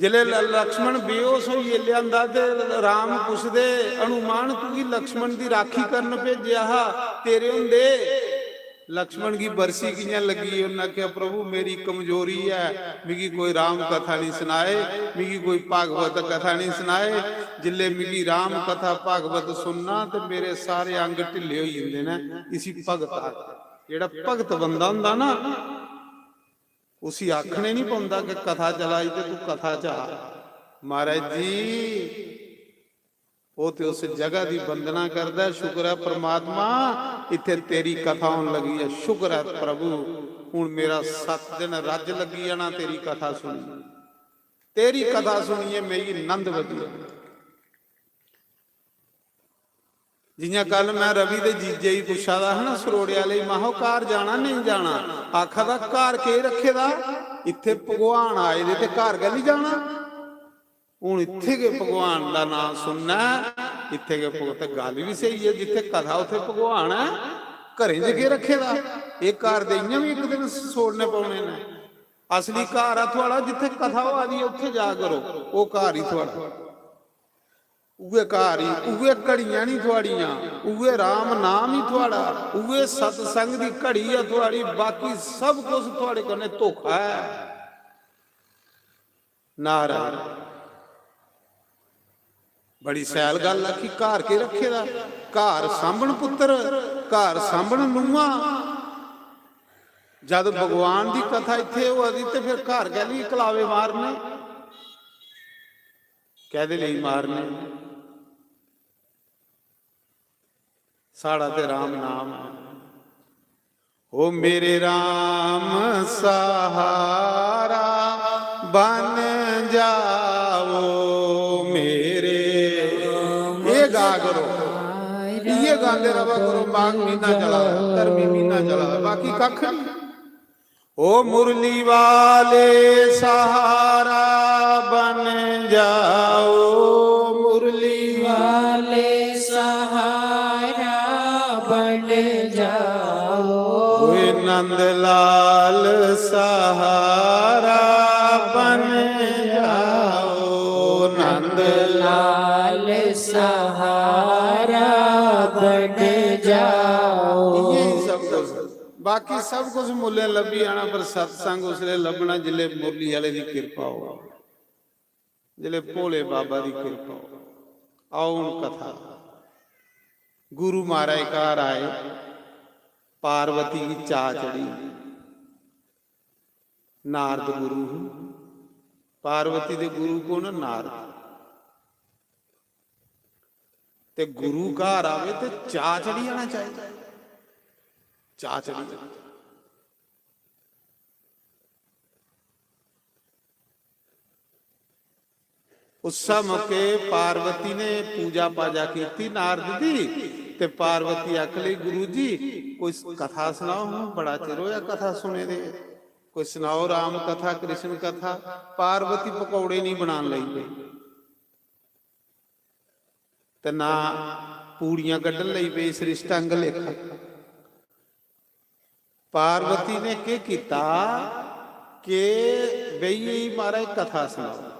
जिसलै ल-, लक्ष्मण बेहोश होइयै लेआंदा ते राम पुछदे, "हनुमान, तुगी लक्ष्मण दी राखी करन भेजेआ हा, तेरे होंदे लक्ष्मण गी बरसी कि'यां लग्गी?" उन्नै आखेआ, "प्रभु, मेरी कमजोरी ऐ, मिगी कोई राम कथा निं सनाए, मिगी कोई भागवत कथा निं सनाए। जिसलै मिगी राम कथा भागवत सुनना ते मेरे सारे अंग ढिल्ले होई जंदे न। इसी भगत आखदे।" जेह्ड़ा भगत बंदा होंदा ना, उसी आखने निं पौंदा कि कथा चला दी ते तू कथा च आ। महाराज जी, ओह् ते उस जगह दी वंदना करदा ऐ, "शुक्र ऐ परमात्मा, इत्थै तेरी कथा होन लगी ऐ, शुक्र ऐ प्रभु, हून मेरा सत्त दिन रज्ज लग्गी जाना तेरी कथा सुनियै, तेरी कथा सुनियै मिगी नंद बज्जी जाना।" जि'यां कल मैं रवि दे जीजे गी पुच्छा दा हा ना, सरोड़े आह्ले गी, महां, "ओह् घर जाना, नेईं जाना?" आखा दा, "घर केह् रक्खे दा? इत्थै भगवान आए दे ते घर गै निं जाना।" हून इत्थै गै भगवान दा नांऽ सुनना ऐ, इत्थै गै भग-, ते गल्ल बी स्हेई ऐ, जित्थै कथा उत्थै भगवान ऐ, घरें च केह् रक्खे दा? एह् घर ते इ'यां बी इक दिन छोड़ने पौने न। असली घर ऐ थुआढ़ा, जित्थै कथा होआ दी ऐ, उत्थै जा करो, ओह् घर ही थुआढ़ा। उ'ऐ घर ही, उ'ऐ घड़ियां नी थुआढ़ियां, उ'ऐ राम नाम ही थुआढ़ा, उ'ऐ सतसंग दी घड़ी ऐ थुआढ़ी, बाकी सब कुछ थुआढ़े कन्नै धोखा ऐ। नारायण। बड़ी सैल गल्ल आखी, घर केह् रक्खे दा? घर सांभन पुत्तर, घर सांभन नूंहां। जद भगवान दी कथा इत्थै होआ दी ते फिर घर कैह्ली कलावे मारने? कैह्दे लेई मारने? साढ़ा ते राम नाम ऐ। ओ मेरे राम सहारा बन जाओ मेरे। ये गा करो, ये गांदे रवा करो। माघ महीना चला, गर्मी महीना चला, बाकी कख नहीं। ओ मुरली वाले सहारा बन जाओ, मुरली वाले सहारा बन जाओ। ओए नंदलाल सहारा बन जाओ, नंदलाल सहारा बन जाओ। यही सब कुछ, बाकी सब कुछ मुल्लें लब्भी जाना, पर सत्संग उसले लब्भना जिसले मुरली आले दी किरपा हो, जिसले भोले बाबा दी किरपा हो। आओ हुन कथा। गुरु महाराज घर आए, पार्वती गी चा चढ़ी। नारद गुरु हे। पार्वती दे गुरु कौन? नारद। ते गुरु घर आवे ते चा चढ़ी जाना चाहिए, चा चढ़ी जाना। उस मौके पार्वती ने पूजा पाजा कीती नारद दी, ते पार्वती आख लगी, "गुरु जी, कोई कथा सनाओ, हूं बड़ा चिर होया कथा सुने दे, कोई सनाओ राम कथा, कृष्ण कथा।" पार्वती पकौड़े नहीं बनान लगी पई, ते ना पूड़ियां कड्ढन लगी पई सृष्टांग लेखा। पार्वती ने केह् कीता कि बेही गेई, "महाराज, कथा सनाओ।"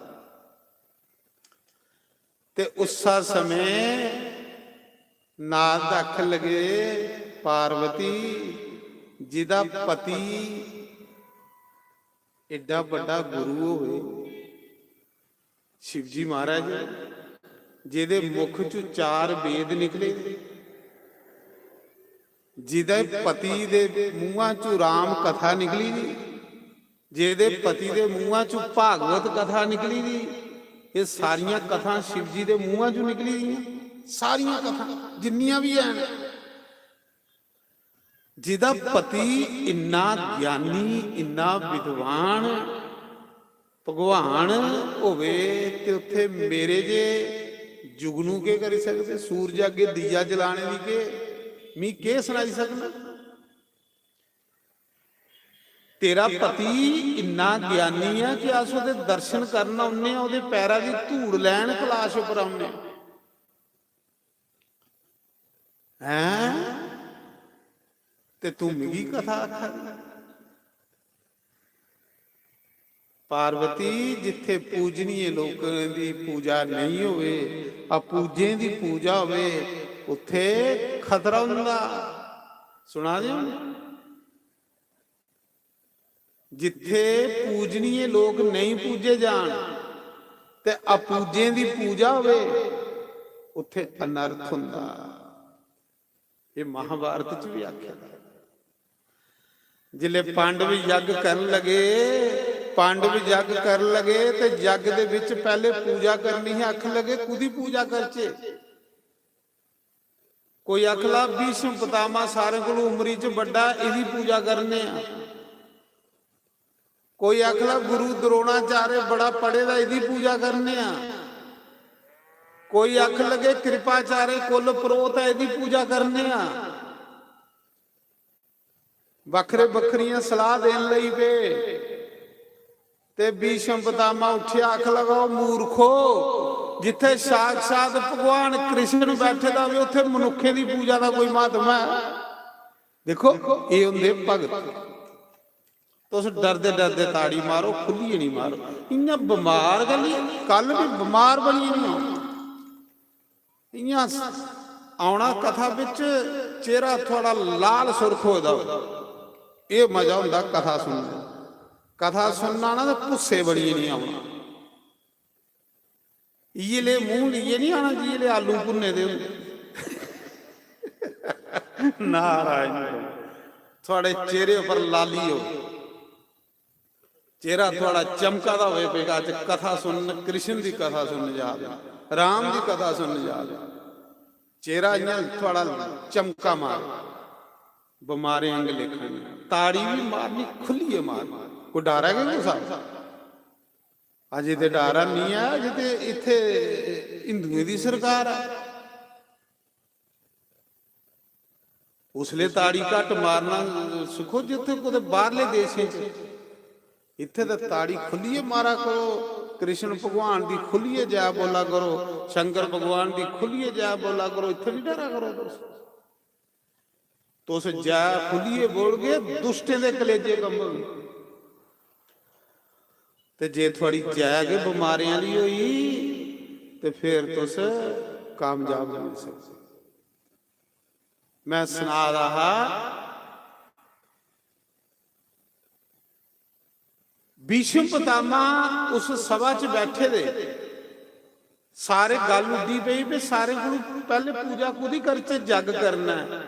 ते उस्सा समें नारद आखन लगे, "पार्वती, जिदा पति एड्डा बड्डा गुरु होवे, शिवजी महाराज, जेदे मुख चु चार वेद निकले, जिदे पति दे मुंहा चु राम कथा निकली दी, जेदे पति दे मुंहा चु भागवत कथा निकली दी, एह सारियां कथां शिवजी दे मुंहा चु निकली दियां, सारियां कथां जिन्नियां भी हैन।" जिदा पति इन्ना ज्ञानी, इन्ना विद्वान भगवान होवे, ते उत्थे मेरे जे जुगनू केह् करी सकदे? सूरज अग्गे दीया जलाने दी केह्, मी केह् सनाई सकना? तेरा पति इन्ना ज्ञानी ऐ कि अस ओह्दे दर्शन करन औन्ने आं, ओह्दे पैरा दी धूड़ लैन कैलाश उप्पर औन्ने आं। हैं? ते तू मिगी कथा आखा दी? पार्वती, जित्थे पूजनीय लोकें दी पूजा नहीं होवे, अपूजें दी पूजा होवे, उत्थे खतरा होंदा। सुना दे हो? जित्थे पूजनीय लोक नहीं पूजे जान ते अपूजें दी पूजा होवे, उत्थे अनर्थ हुंदा। ये महाभारत च भी आख्या दा। जिसले पांडव यज्ञ करन लगे, पांडव यज्ञ करन लगे ते यज्ञ दे विच पहले पूजा करनी ही, आखन लगे, "कुदी पूजा करचे?" कोई आखला, "भीष्म पितामह सारें कोलू उमरी च बड्डा, इदी पूजा करने आं।" कोई आखला, "गुरु द्रोणाचार्य बड़ा पढ़े दा, इदी पूजा करने आं।" कोई आख लगे, "कृपाचार्य कुल परोत ऐ, इदी पूजा करने आं।" बखरे बखरियां सलाह देन लगी पे। ते भीष्म पितामह उठिया, आख लगा, "ओ मूर्खो, जिथे साक्षात भगवान कृष्ण बैठे दा होवे, उत्थे मनुक्खें दी पूजा दा कोई महात्मा है?" देखो, ये होंदे भगत। तुस डरदे डरदे ताड़ी मारो, खुल्लियै निं मारो। इ'यां बमार गै निं, कल बी बमार बनियै निं औना। इ'यां औना कथा बिच, चेहरा थुआढ़ा लाल सुर्ख होए दा होए, एह् मजा होंदा कथा सुनने दा। कथा सुनना ना ते भुस्से बनियै निं औना। इ'यै ले मूंह लेइयै निं आना जि'यै ले आलू भुन्ने दे होंदे। नारायण, थुआढ़े चेहरे उप्पर लाली हो, चेहरा थुआढ़ा चमका दा होए, बेगा च कथा सुनन, कृष्ण दी कथा सुनन जा दे, राम दी कथा सुनन जा दे, चेहरा इ'यां थुआढ़ा चमका मार, बमारें आंग लेखा निं। ताड़ी बी मारनी, खुल्लियै मारनी, कोई डर ऐ कि कुसै? अजें ते डर निं ऐ, अजें ते इत्थै हिंदुएं दी सरकार ऐ। उसलै ताड़ी घट्ट मारना सिक्खो जित्थै कुतै बाह्रले देशें च। इत्थै ते ताड़ी खुल्लियै मारा करो, कृष्ण भगवान दी खुल्लियै जै बोला करो, शंकर भगवान दी खुल्लियै जै बोला करो, इत्थै निं डरा करो तुस। तुस जै खुल्लियै बोलगे, दुष्टें दे कलेजे कंबग। ते जे थुआड़ी जै गै बमारें आह्ली होई, ते फिर तुस कामयाब नेईं होई सकदे। मैं सना दा हा, भीष्म पितामह उस सभा च बैठे दे, सारे गल्ल उड्डी पेई, भी सारें कोलू पैह्ले पूजा कुदी करचै, जग करना ऐ।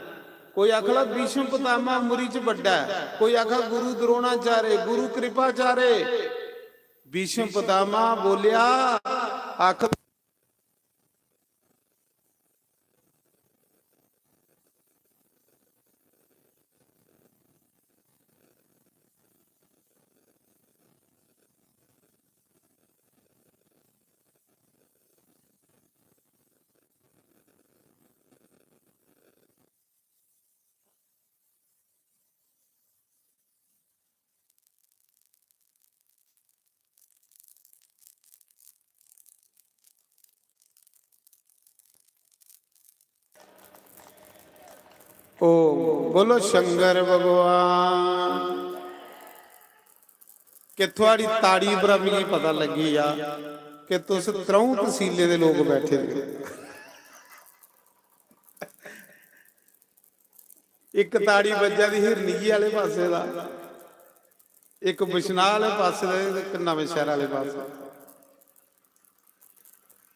कोई आखदा भीष्म पितामह उमरी च बड्डा ऐ, कोई आखदा गुरु द्रोणाचार्य, गुरु कृपाचार्य। भीष्म पितामह बोलेआ, आख ओ बोलो शंकर भगवान, कि थुआड़ी ताड़ी परा मिगी पता लग्गी गेआ कि तुस त्र'ऊं तसीलें दे लोक बैठे दे। इक ताड़ी बज्जा दी हिरनिये आह्ले पासे दा, इक बिश्नाह आह्ले पासे दा, इक नमें शैह्र आह्ले पासे।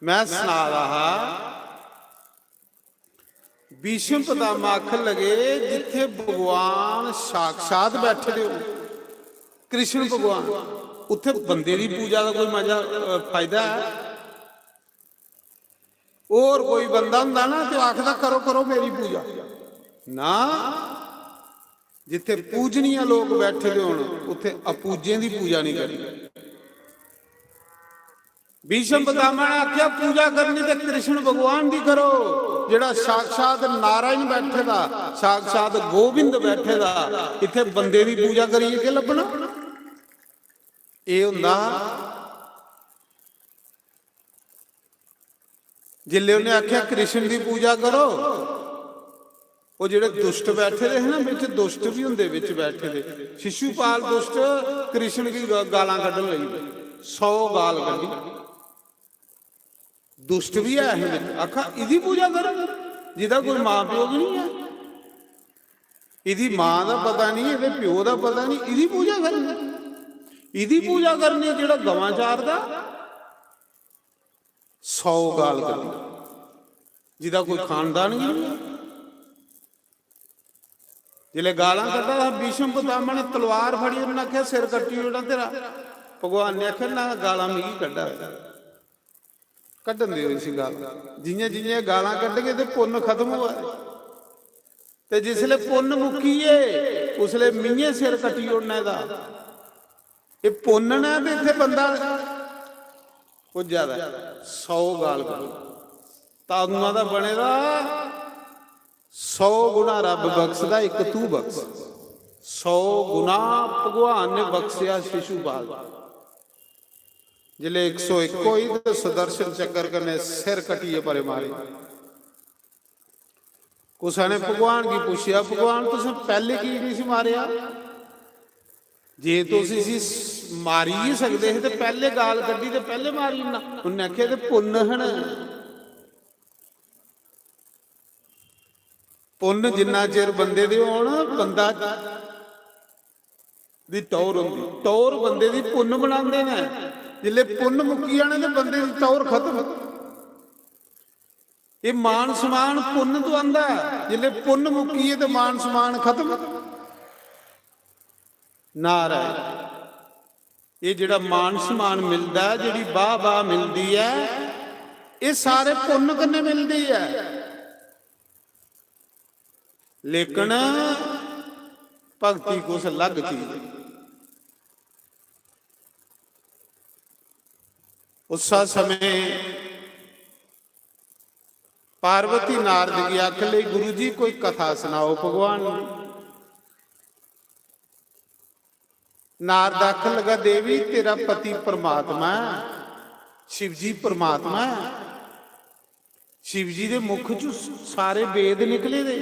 मैं सना दा हा, भीष्म पितामह आखन लगे, जित्थे भगवान साक्षात बैठे दे हो, कृष्ण भगवान, उत्थे बंदे दी पूजा दा कोई मजा, अ, फायदा है? और कोई बंदा होंदा ना ते आखदा, "करो, करो मेरी पूजा।" ना, जित्थे पूजनीय लोग बैठे दे होन, उत्थे अपूजें दी पूजा नहीं करनी। भीष्म पितामह ने आख्या, "पूजा करनी ते कृष्ण भगवान दी करो, जेड़ा साक्षात नारायण बैठे दा, साक्षात गोविंद बैठे दा, इत्थे बंदे दी पूजा करिए के लब्भना?" एह हुंदा हा। जिसले उन्हें आख्या, "कृष्ण दी पूजा करो," वो जेड़े दुष्ट बैठे दे हे ना, बिच दुष्ट भी हुंदे बिच बैठे दे। शिशुपाल दुष्ट कृष्ण गी ग-, गालां कड्ढन लगी पे, सौ गाल कड्ढी। दुष्ट भी है हे बिच, आखा, "इदी पूजा करो, जिदा कोई मां प्यो भी नहीं है, इदी मां दा पता नहीं, इदे प्यो दा पता नहीं, इदी पूजा करनी, इदी पूजा करनी, जेड़ा गवां चारदा।" सौ गाल कड्ढी, जिदा कोई खानदान गै नहीं। जिसलै गालां कड्ढा दा हा, भीष्म पितामह ने तलवार फड़ी, उन्हें आखेआ, "सिर कट्टी ओड़ां तेरा।" भगवान ने आखेआ, "ना, गालां मिगी कड्ढा दे, कड्ढन देओ इसी गालां।" जियां जियां गालां कड्ढगे ते पुन्न खत्म होआ दे। ते जिसलै पुन्न मुक्की गे, उसलै मिंहें सिर कट्टी ओड़ना एह्दा। एह् पुन्न न ते इत्थै बंदा पुज्जा दा ऐ। सौ गाल कड्ढो। तादुआं दा बने दा सौ गुणा रब्ब बख्शदा, इक तू बख्श। सौ गुणा भगवान ने बख्शेआ शिशुपाल। जिसलै इक सौ इक होई ते सुदर्शन चक्कर कन्नै सिर कट्टियै परे मारी। कुसै ने भगवान गी पुच्छेआ, "भगवान, तुसें पैह्ले की निं सी मारेआ?" जे तुस इसी स-, मारी गै सकदे हे ते पैह्ले गाल कड्ढी ते पैह्ले मारी ओड़ना। उन्नै आखेआ, "ते पुन्न हन।" पुन्न जिन्ना चिर बंदे दे होन, बंदा दी टौह्र होंदी। टौह्र बंदे दी पुन्न बनांदे न। जिसलै पुन्न मुक्की जाने ते बंदे दी टौह्र खत्म। एह् मान सम्मान पुन्न तो आंदा ऐ। जिसलै पुन्न मुक्की गे ते मान सम्मान खत्म। नारायण, एह् जेह्ड़ा मान सम्मान मिलदा ऐ, जेह्ड़ी बाह बाह मिलदी ऐ, एह् सारे पुन्न कन्नै मिलदी ऐ। लेकिन भक्ति कुछ अलग चीज ऐ। उस समय पार्वती नारद गी आखन लगी, "गुरु जी, कोई कथा सनाओ भगवान दी।" नारद आखन लगा, "देवी, तेरा पति परमात्मा ऐ, शिव जी परमात्मा ऐ। शिव जी दे मुख चों सारे वेद निकले दे।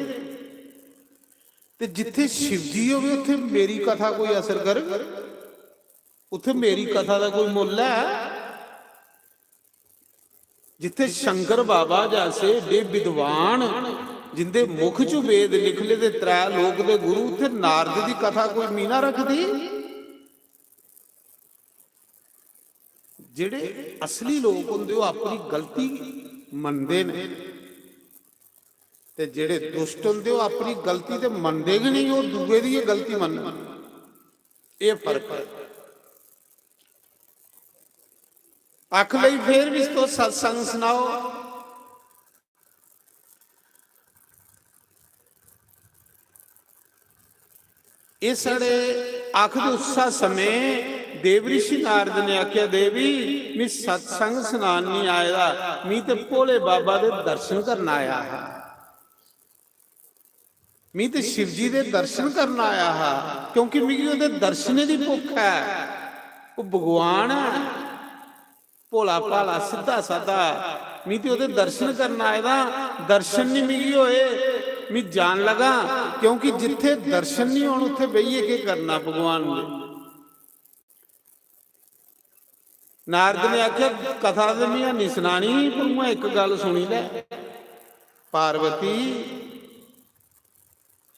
ते जित्थे शिव जी होवे, उत्थे मेरी कथा कोई असर करग? उत्थे मेरी कथा दा कोई मुल्ल ऐ?" जित्थे शंकर बाबा जैसे एड्डे विद्वान, जिंदे मुख च वेद निकले दे त्रै लोक दे गुरु, उत्थे नारद दी कथा कोई मीना रखदी? जेह्ड़े असली लोक होंदे, ओह् अपनी गलती मनदे न, ते जेह्ड़े दुष्ट होंदे, ओह् अपनी गलती ते मनदे गै नेईं, ओह् दूए दी गै गलती मनन। एह् फर्क ऐ। आख लई, "फेर भी तुस सत्संग सनाओ।" एह् साढ़े आखदे उस्सा समें देव ऋषि नारद ने आखेआ, "देवी, मी सत्संग सनान नहीं आए दा, मी ते भोले बाबा दे दर्शन करन आया हा।" मी ते शिव जी दे दर्शन करन आया हा, क्योंकि मिगी ओह्दे दर्शनें दी भुक्ख ऐ। ओह् भगवान ऐ, भोला भाला, सिद्धा सादा। मी ते ओह्दे दर्शन करन आए दा, दर्शन निं मिगी होए, मी जान लगा, क्योंकि जित्थे दर्शन निं होन, उत्थे बेहियै केह् करना भगवान दे। नारद ने आखेआ, "कथा ते में हैनी सनानी, पर उ'आं इक गल्ल सुनी लै। पार्वती,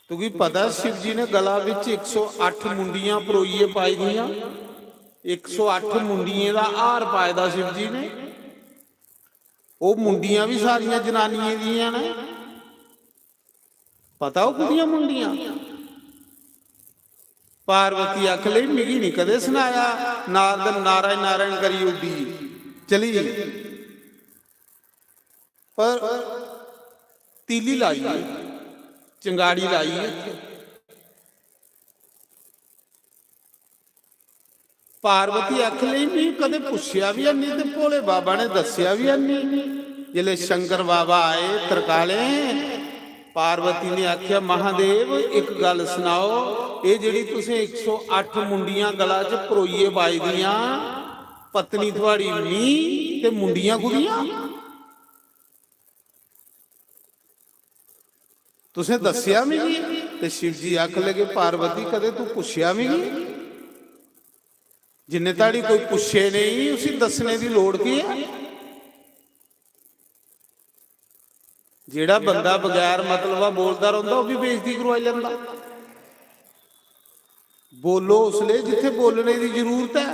तुगी पता, शिव जी ने गला बिच इक सौ अट्ठ मुंडियां परोइयै पाई दियां, इक सौ अट्ठ मुंडियें दा हार पाए दा शिव जी ने। ओह् मुंडियां बी सारियां जनानियें दियां न। पता ओह् कुदियां मुंडियां?" पार्वती आख लई, "मिगी नहीं कदे सनाया।" नारद नारायण नारायण करी उड्डी चली। पर तीली लाइयै, चंगाड़ी लाइयै, पार्वती आख लई, "मी कदे पुच्छेआ बी हैनी ते भोले बाबा ने दस्सेआ बी हैनी।" जिसलै शंकर बाबा आए तरकालें, पार्वती ने आखेआ, "महादेव, इक गल्ल सनाओ, एह् जेह्ड़ी तुसें इक सौ अट्ठ मुंडियां गला च परोइयै पाई दियां, पत्नी थुआड़ी मी ते मुंडियां कुदियां? तुसें दस्सेआ मिगी?" ते शिव जी आख लगे, "पार्वती, कदे तू पुच्छेआ मिगी? जिन्ने धड़ी कोई पुच्छे नेईं, उसी दस्सने दी लोड़ केह् ऐ? जेह्ड़ा बंदा बगैर मतलबा बोलदा रौंह्दा, ओह् बी बेइज्जती करवाई लैंदा। बोलो उसले जित्थे बोलने दी जरूरत ऐ।"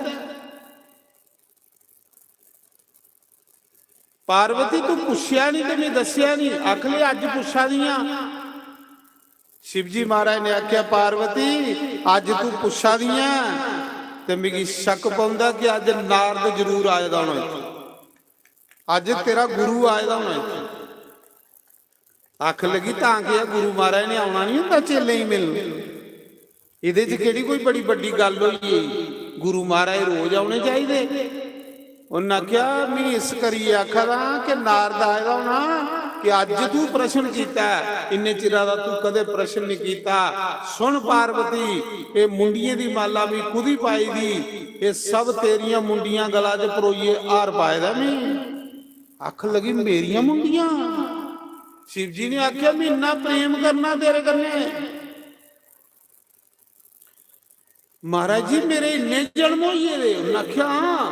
"पार्वती, तू पुच्छेआ नहीं ते मैं दस्सेआ नहीं।" आख ले, "अज्ज पुच्छा दियां।" शिवजी महाराज ने आखेआ, "पार्वती, अज्ज तू पुच्छा दियां ते मिगी शक पौंदा कि अज्ज नारद जरूर आए दा होना इत्थै। अज्ज तेरा गुरु आए दा होना इत्थै।" आख लगी, "तां केह्, गुरु महाराज ने औना नहीं होंदा चेलें गी मिलन? एह्दे च केह्ड़ी कोई बड़ी बड्डी गल्ल होई गेई? गुरु महाराज रोज औने चाहिदे।" उन्नै आखेआ, "मी इस करियै आखा दा कि नारद आए दा होना कि अज्ज तू प्रश्न कीता ऐ, इन्ने चिरा दा तू कदें प्रश्न नहीं कीता। सुन पार्वती, एह् मुंडियें दी माला मी कुदी पाई दी? एह् सब तेरियां मुंडियां गला च परोइयै हार पाए दा मी।" आखन लगी, "मेरियां मुंडियां?" शिव जी ने आखेआ, "मैं इन्ना प्रेम करना तेरे कन्नै।" "महाराज जी, मेरे इन्ने जन्म होई गेदे।" उन्नै आखेआ, "हां।"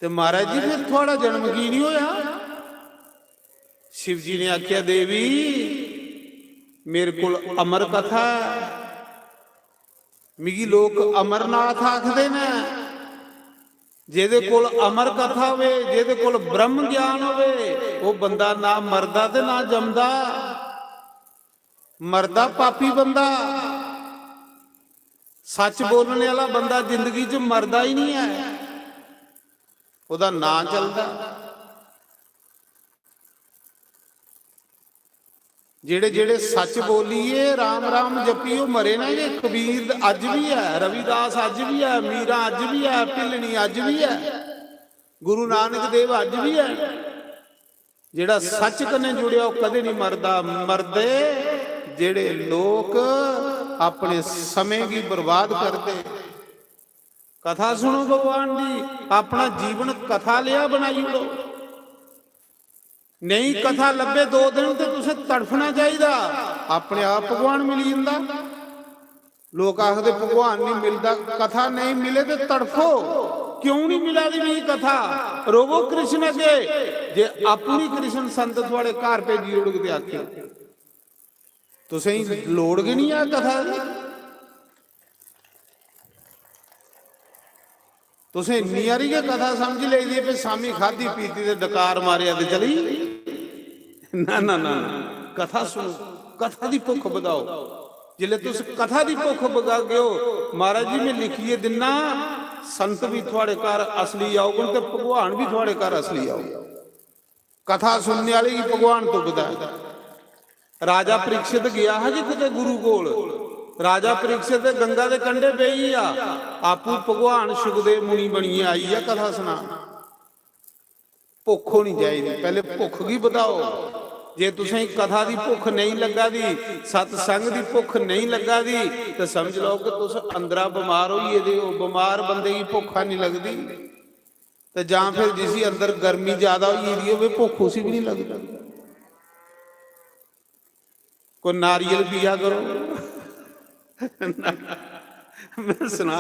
"ते महाराज जी, फिर थुआढ़ा जन्म की निं होआ?" शिव जी ने आखेआ, "देवी, मेरे कोल अमर कथा ऐ, मिगी लोक अमरनाथ आखदे न। जेह्दे कोल अमर कथा होवे, जेह्दे कोल ब्रह्म ज्ञान होवे, ओह् बंदा ना मरदा ते ना जमदा।" मरदा पापी बंदा, सच बोलने आह्ला बंदा जिंदगी च मरदा ही निं ऐ, ओह्दा नांऽ चलदा। जेह्ड़े जेह्ड़े सच बोलियै राम राम जपी, ओह् मरे ना जे। कबीर अज्ज बी ऐ, रविदास अज्ज बी ऐ, मीरा अज्ज बी ऐ, भिल्लनी अज्ज बी ऐ, गुरु नानक देव अज्ज बी ऐ। जेह्ड़ा सच कन्नै जुड़ेआ, ओह् कदें निं मरदा। मरदे जेह्ड़े लोक अपने समें गी बर्बाद करदे। कथा सुनो भगवान दी, अपना जीवन कथा लेआ बनाई ओड़ो। नेईं कथा लब्भे दो दिन ते तुसें तड़फना चाहिदा, अपने आप भगवान मिली जंदा। लोक आखदे भगवान निं मिलदा, कथा नेईं मिले ते तड़फो। क्यों निं मिला दी मिगी कथा? रोवो कृष्ण अग्गे। जे आपूं निं कृष्ण संत थुआड़े घर भेजी ओड़ग ते आखेओ, तुसें गी लोड़ गै निं ऐ कथा दी। तुसें इन्नी हारी गै कथा समझी लेई दी, फिर शामी खाद्धी पीती ते डकार मारेआ ते चली। ना, ना, ना, ना। कथा सुनो, कथा दी भुक्ख बधाओ। जिसलै तुस कथा दी भुक्ख बधागे ओ, महाराज जी, में लिखियै दिन्ना, संत बी थुआड़े घर असली औगन ते भगवान बी थुआड़े घर असली औग। कथा सुनने आह्ले गी भगवान तुपदा ऐ। राजा परीक्षित गेआ हा जी कुतै गुरु कोल। राजा परीक्षित ते गंगा दे कंढे बेही गेआ, आपूं भगवान सुखदेव मुनि बनियै आई गेआ कथा सनान। भुक्ख होनी चाहिदी, पैह्ले भुक्ख गी बधाओ। जे तुसें कथा दी भुक्ख नेईं लग्गा दी, सत्संग दी भुक्ख नेईं लग्गा दी, ते समझ लैओ कि तुस अंदरा बमार होई गेदे ओ। बमार बंदे गी भुक्ख निं लगदी। ते जां फिर जिसी अंदर गर्मी ज्यादा होई गेदी होवे, भुक्ख उसी बी निं लगदी। कोई नारियल पिया करो। में सना,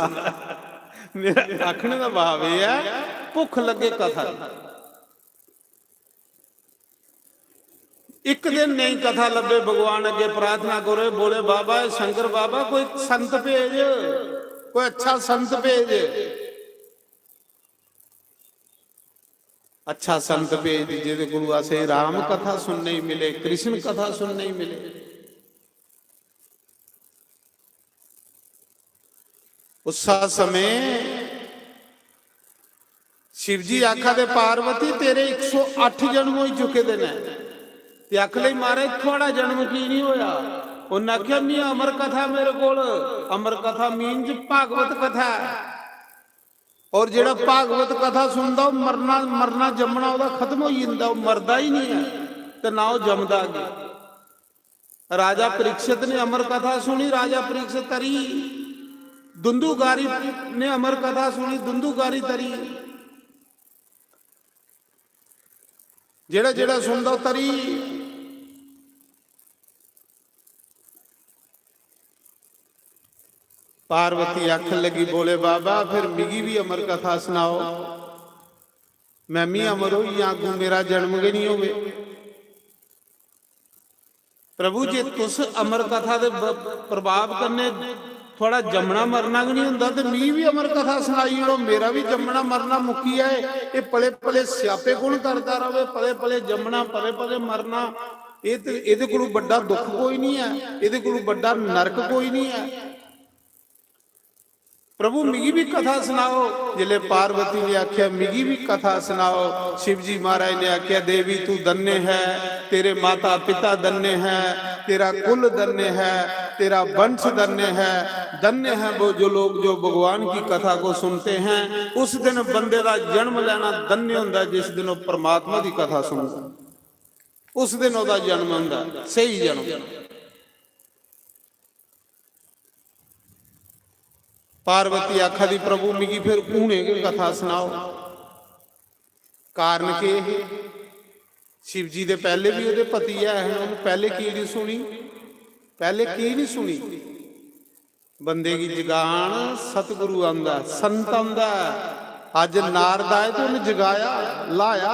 मेरा आखने दा भाव एह् ऐ, भुक्ख लग्गे कथा दी। इक दिन नेईं कथा लब्भे, भगवान अग्गे प्रार्थना करो, बोले, "बाबा, शंकर बाबा, कोई संत भेज, कोई अच्छा संत भेज।" अच्छा संत भेज, जेह्दे कोलू असें राम कथा सुनने गी मिले, कृष्ण कथा सुनने गी मिले। उस समय शिव जी आखा दे, "पार्वती, तेरे इक सौ अट्ठ जन्म होई चुके दे न, ते आख ले, महाराज, थुआड़ा जन्म की नहीं होया?" उन्नै आखेआ, "मी अमर कथा मेरे कोल, अमर कथा means भागवत कथा है।" और जेह्ड़ा भागवत कथा सुनदा, ओह् मरना, मरना जम्मना ओह्दा खत्म होई जंदा, ओह् मरदा ही नहीं है, ते ना ओह् जमदा अग्गें। राजा परीक्षित ने अमर कथा सुनी, राजा परीक्षित तरी। दुंदुकारी ने अमर कथा सुनी, दुंदुकारी तरी। जेह्ड़ा जेह्ड़ा सुनदा, ओह् तरी। पार्वती आखन लगी, "बोले बाबा, फिर मिगी भी अमर कथा सनाओ, मैं मी अमर होई जां, अग्गूं मेरा जन्म गै नहीं होवे।" प्रभु, जे तुस अमर कथा दे ब-, प्रभाव कन्नै थुआड़ा जम्मना मरना गै नहीं होंदा, ते मी भी अमर कथा सनाई ओड़ो, मेरा भी जम्मना मरना मुक्की जाए। एह् पले पले स्यापे कौन करदा रवे, पले पले जम्मना, पले पले मरना, एह् ते, एह्दे कोलू बड्डा दुख कोई नहीं है, एह्दे कोलू बड्डा नरक कोई नहीं है। प्रभु, मिगी भी कथा सनाओ। जिसलै पार्वती ने आख्या, "मिगी भी कथा सनाओ," शिव जी महाराज ने आख्या, "देवी, तू धन्य है, तेरे माता पिता धन्य है, तेरा कुल धन्य है, तेरा वंश धन्य है। धन्य है वो जो लोग जो भगवान की कथा को सुनते हैं।" उस दिन बंदे दा जन्म लैना धन्य होंदा, जिस दिन ओह् परमात्मा दी कथा सुनदा, उस दिन ओह्दा जन्म होंदा, स्हेई जन्म। पार्वती आखा दी, "प्रभु, मिगी फिर हुने गै कथा सनाओ, कारण केह् हे? शिव जी दे पैह्ले बी ओह्दे पति ऐ हे, उ'नें पैह्ले की निं सुनी? पैह्ले की निं सुनी?" बंदे गी जगान सतगुरु आंदा, संत आंदा। अज्ज नारद आए ते उन्हें जगाया, लाया।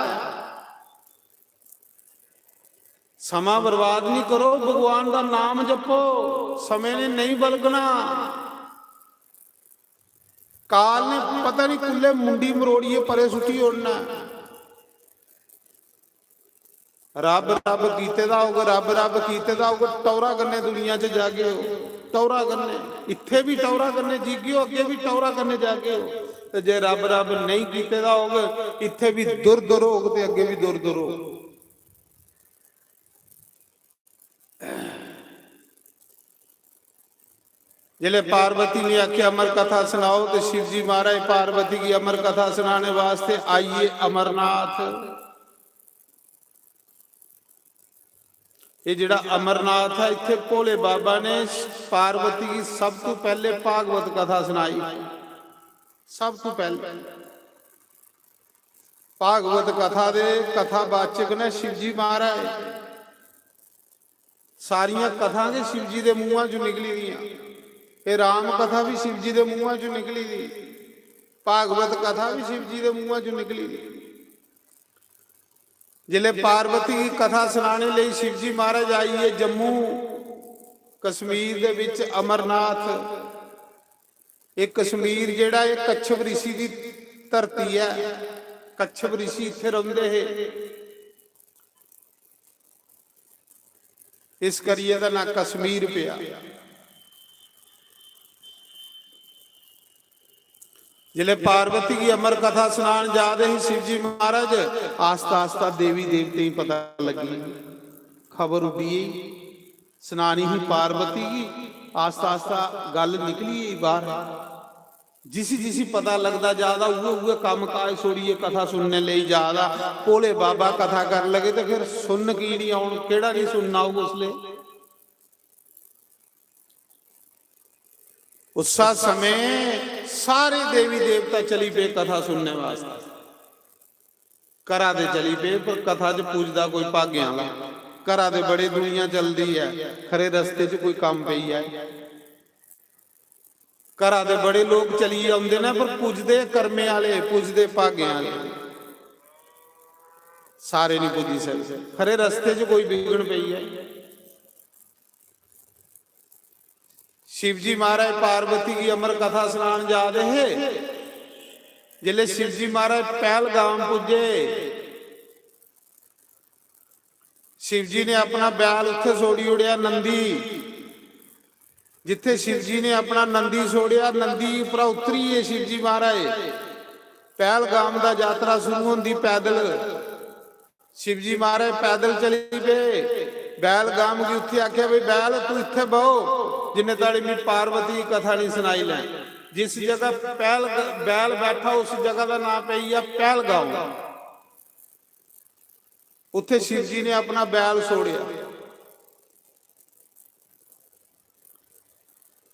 समां बर्बाद नहीं करो, भगवान दा नाम जपो, समय ने नहीं बलगना। काल ने पता नहीं कुल्ले मुंडी मरोड़िए परे सुट्टी ओड़ना। रब रब कीते दा होग, रब रब कीते दा होग, टौरा कन्नै दुनिया च जागे हो, टौरा कन्नै। इत्थे भी टौरा कन्नै जीगे हो, अग्गे भी टौरा कन्नै जागे हो। ते जे रब रब नहीं कीते दा होग, इत्थे भी दुर दुर होग ते अग्गे भी दुर दुर होग। जिसले पार्वती ने आख्या अमर कथा सुनाओ, तो शिव जी महाराज पार्वती की अमर कथा सुनाने वास्ते आइए अमरनाथ। ये जेड़ा अमरनाथ है, इत्थे भोले बाबा ने पार्वती की सब तो पहले भागवत कथा सुनाई। सब तो पहले भागवत कथा दे कथावाचक ने शिव जी महाराज। सारियां कथां गै शिव जी दे मुंहां चों निकली दियां। एह् राम कथा भी शिव जी दे मुंहां चों निकली दी, भागवत कथा भी शिव जी दे मुंहां चों निकली दी। जिसले पार्वती की कथा सुनाने लेई शिव जी महाराज आइए जम्मू कश्मीर दे विच अमरनाथ, ये कश्मीर जेड़ा, ये कच्छप ऋषि दी धरती है। कच्छप ऋषि इत्थे रौंदे हे, इस करियै दा नां कश्मीर पेआ। जिसले पार्वती की अमर कथा सुनान जा दे ही शिव जी महाराज, आस्ता आस्ता देवी देवतें गी पता लगी, खबर उड्डी गेई। सुनानी ही पार्वती गी, आस्ता आस्ता गल्ल निकली गेई बाहर। जिसी जिसी पता लगदा जा दा, उ'ऐ उ'ऐ कम्म काज छोड़ियै कथा सुनने लेई जा दा। भोले बाबा कथा कर लगे ते फिर सुनन की निं औन, केह्ड़ा निं सुनना होग उसले। उस्सा समें सारे देवी देवता चली पे कथा सुनने वास्ते। घरा दे चली पे, पर कथा च पुजदा कोई भागें आह्ला। घरा दे बड़े दुनिया चलदी ऐ, खरे रस्ते च कोई कम्म पेई जाए। घरा दे बड़े लोक चली औंदे न, पर पुजदे कर्में आह्ले, पुजदे भागें आह्ले। सारे निं पुज्जी सकदे। खरे रस्ते च कोई विघ्न पेई जाए। शिव जी महाराज पार्वती गी अमर कथा सनान जा दे हे। जिसलै शिव जी महाराज पहलगाम पुज्जे, शिव जी ने अपना बैल उत्थे छोड़ी ओड़ेआ नंदी। जिथे शिव जी ने अपना नंदी छोड़ेआ, नंदी उप्परा उतरियै शिव जी महाराज, पहलगाम दा यात्रा शुरू होंदी पैदल। शिव जी महाराज पैदल चली पे। बैलगाम गी उत्थे आखेआ, "भाई बैल, तू इत्थे बहो, जिन्ने ताड़ी मी पार्वती दी कथा नहीं सनाई लैं।" जिस जगह पैल-, बैल बैठा, उस जगह दा नां पेई गेआ पहलगाम। उत्थे शिव जी ने अपना बैल छोड़ेआ।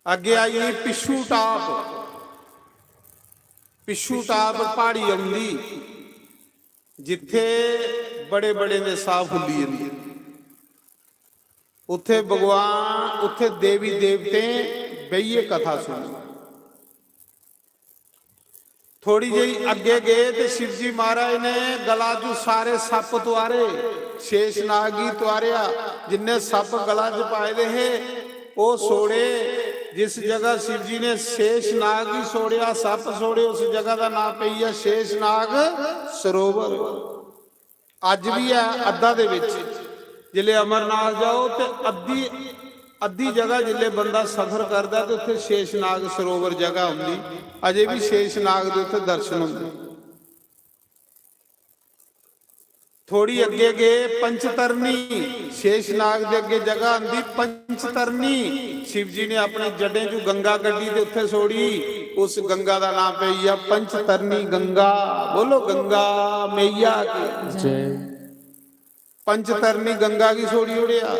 अग्गे आई गेई पिच्छू टाप। पिच्छू टाप प्हाड़ी औंदी, जित्थे बड़े बड़े दे साह फुल्ली जंदे। उत्थे भगवान, उत्थे देवी देवतें बेहियै कथा सुनी। थोड़ी जेही अग्गे गे ते शिव जी महाराज ने गला चू सारे सप्प तुआरे, शेष नाग गी तुआरेआ। जिन्ने सप्प गला च पाए दे हे, ओह सोड़े। जिस जगह शिव जी ने शेष नाग गी सोड़ेआ, सप्प सोड़े, उस जगह दा नां पेई गेआ शेष नाग सरोवर। अज्ज भी है अद्धा दे बिच। जिसले अमरनाथ जाओ ते अद्धी, अद्धी जगह जिसले बंदा सफर करदा ते उत्थे शेषनाग सरोवर जगह होंदी, अजे भी शेषनाग दे उत्थे दर्शन होंदे। थोड़ी अग्गे गे पंचतरणी, शेषनाग दे अग्गे जगह आंदी पंचतरणी। शिव जी ने अपने जडें चू गंगा कड्ढी ते उत्थे छोड़ी। उस गंगा दा नाम पेई गेआ पंचतरणी गंगा। बोलो गंगा मैया की जय। पंचतरणी गंगा गी छोड़ी ओड़ेआ।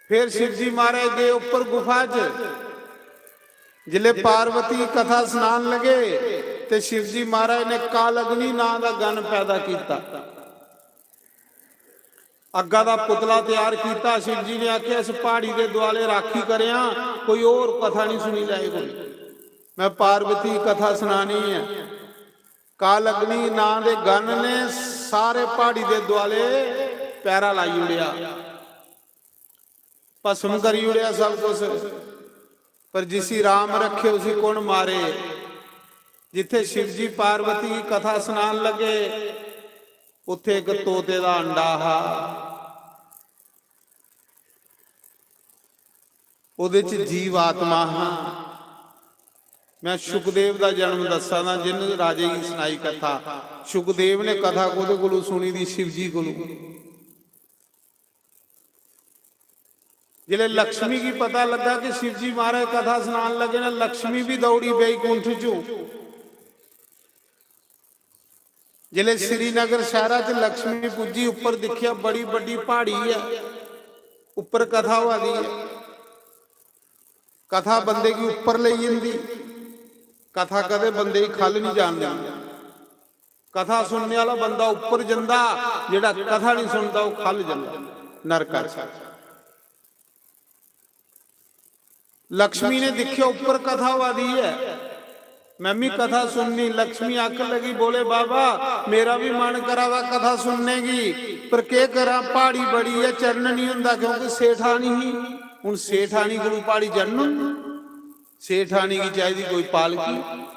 फिर शिव जी महाराज गए उप्पर गुफा च। जिसले पार्वती कथा सनान लगे ते शिव जी महाराज ने काल अग्नि नां दा गण पैदा किया। अग्गा दा पुतला तैयार कीता। शिव जी ने आखेआ, "इस प्हाड़ी दे दुआले राखी करेआं, कोई होर कथा नहीं सुनी लैए कोई। मैं पार्वती दी कथा सनानी ऐ।" काल अग्नि नां दे गण ने सारे प्हाड़ी दे दुआले पैरा लाई ओड़ेआ, भस्म करी ओड़ेआ सब कुछ। पर जिसी राम रखे उसी कुण मारे। जिथे शिव जी पार्वती गी कथा सनान लगे, उत्थे इक तोते दा अंडा हा। ओदे च जीव आत्मा हा। मैं शुकदेव दा जन्म दस्सा दा, जिन राजे गी सनाई कथा। शुकदेव ने कथा कोदे कोलू सुनी दी? शिव जी कोलू। जिसले लक्ष्मी गी पता लगा कि शिव जी महाराज कथा सनान लगे ना, लक्ष्मी भी दौड़ी बैकुंठ चू। जिसले श्रीनगर शहरा च लक्ष्मी पुज्जी, उप्पर दिक्खेआ बड़ी बड्डी प्हाड़ी ऐ, उप्पर कथा होआ दी ऐ। कथा बंदे गी उप्पर लेई जंदी, कथा कदे बंदे गी खल्ल नहीं जान दिंदी। कथा सुनने वाला बंदा उप्पर जंदा, जेड़ा कथा नहीं सुनदा ओह खल्ल जंदा नरका च। लक्ष्मी ने दिखेआ उप्पर कथा होआ दी ऐ, मैं भी कथा सुननी। लक्ष्मी आखन लगी, "भोले बाबा, मेरा भी मन करा दा कथा सुनने गी, पर केह करां, प्हाड़ी बड़ी ऐ, चढ़न नहीं हुंदा, क्योंकि सेठानी ही।" हुन सेठानी कोलू प्हाड़ी चढ़न हुंदा? सेठानी गी चाहिदी कोई पालकी।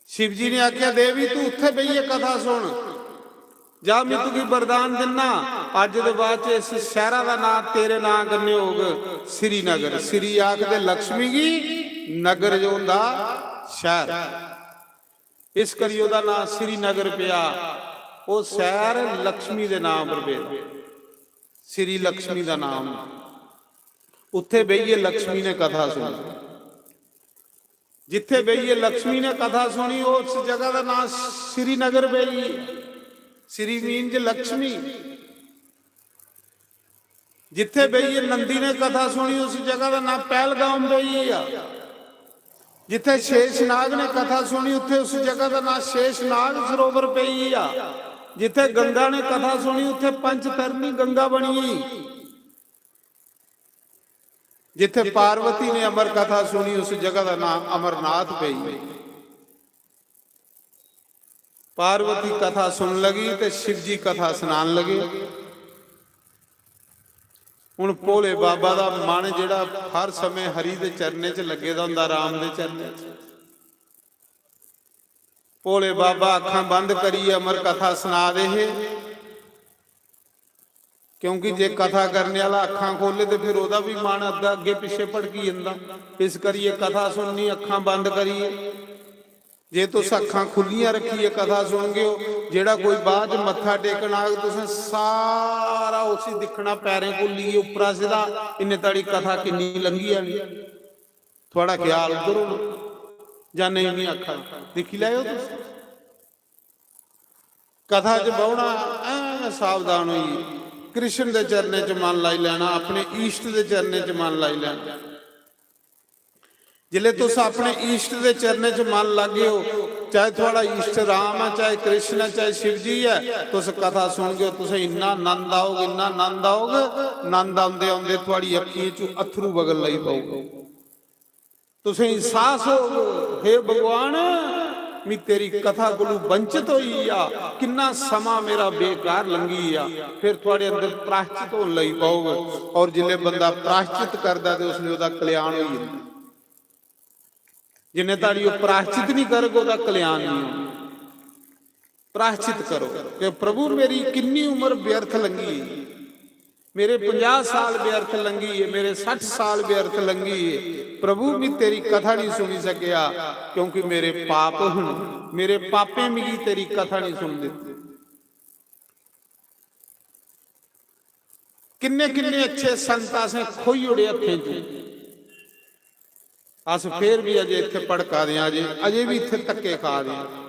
शिव जी ने आखेआ, "देवी, तू उत्थे बेहियै कथा सुन, जा, मैं तुगी वरदान दिन्ना, अज्ज दे बाद च इस शहरा दा नां तेरे नां कन्नै होग, श्रीनगर।" श्री आखदे लक्ष्मी गी, नगर जो होंदा शहर, इस करी ओहदा नां श्रीनगर पेआ। ओह शहर लक्ष्मी दे नां पर पेदा, श्री लक्ष्मी दा नाम। उत्थे बेहियै लक्ष्मी ने कथा सुनी। जिथे बेहियै लक्ष्मी ने कथा सुनी, उस जगह का नाम श्रीनगर बेही। श्री मीन्स लक्ष्मी। जिथे बेहियै नंदी ने कथा सुनी, उस जगह का नाम पहलगाम बेही आ। जिथे शेषनाग ने कथा सुनी, उथे उस जगह का नाम शेषनाग सरोवर पेई आ। जिथे गंगा ने कथा सुनी, उथे पंचतरणी गंगा बनी। जिथे पार्वती ने अमर कथा सुनी, उस जगह का नाम अमरनाथ पेई। पार्वती कथा सुन लगी ते शिव जी कथा सुनान लगे। हुन भोले बाबा दा मन जेड़ा हर समय हरि दे चरणें च लग्गे दा हुंदा, राम दे चरणें च। भोले बाबा अखां बंद करियै अमर कथा सुना दे हे, क्योंकि जे कथा करने वाला अखां खोले ते फिर ओहदा भी मन अद्धा अग्गे पिछे भटकी जंदा। इस करियै कथा सुननी अखां बंद करियै। जे तुस अखां खुल्लियां रखियै कथा सुनगे ओ, जेड़ा कोई बाद च मत्था टेकन आग, तुसें सारा उसी दिक्खना पैरें घुल्लियै उप्परा सिद्धा, इन्ने धड़ी कथा किन्नी लंघी जानी। थुआड़ा ख्याल उद्धर होना जां नेईं, में आखा, दिक्खी लैओ तुस। कथा च बौहना, ऐ सावधान होइयै कृष्ण दे चरणें च मन लाई लैना, अपने इष्ट दे चरणें च मन लाई लैना। जिसले तुस अपने इष्ट दे चरणें च मन लागे ओ, चाहे थुआड़ा इष्ट राम ऐ, चाहे कृष्ण ऐ, चाहे शिव जी ऐ, तुस कथा सुनगे ओ, तुसें इन्ना आनंद औग, इन्ना आनंद औग, आनंद औंदे औंदे थुआड़ी अक्खियें चों अत्थरू बगन लगी पौग। तुसें एहसास होग, "हे भगवान, मी तेरी कथा कोलू वंचित होई गेआ, किन्ना समां मेरा बेकार लंघी गेआ।" फिर थुआड़े अंदर प्रायश्चित होन लगी पौग, और जिसले बंदा प्रायश्चित करदा ते उसले ओहदा कल्याण होई जंदा। जिन्ने धड़ी ओह प्रायश्चित नहीं करग, ओहदा कल्याण नहीं होना। प्रायश्चित करो कि प्रभु, मेरी किन्नी उम्र व्यर्थ लंघी है, मेरे पचास साल व्यर्थ लंघी है, मेरे साठ साल व्यर्थ लंघी है। प्रभु, मैं तेरी कथा नहीं सुनी सकेआ, क्योंकि मेरे पाप हन, मेरे पापें मिगी तेरी कथा नहीं सुन दित्ती। किन्ने किन्ने अच्छे संत असें खोई ओड़े हत्थें चों। अस फिर भी अजे इत्थे भड़का दे आं, अजे, अजे भी इत्थे धक्के खा दे आं।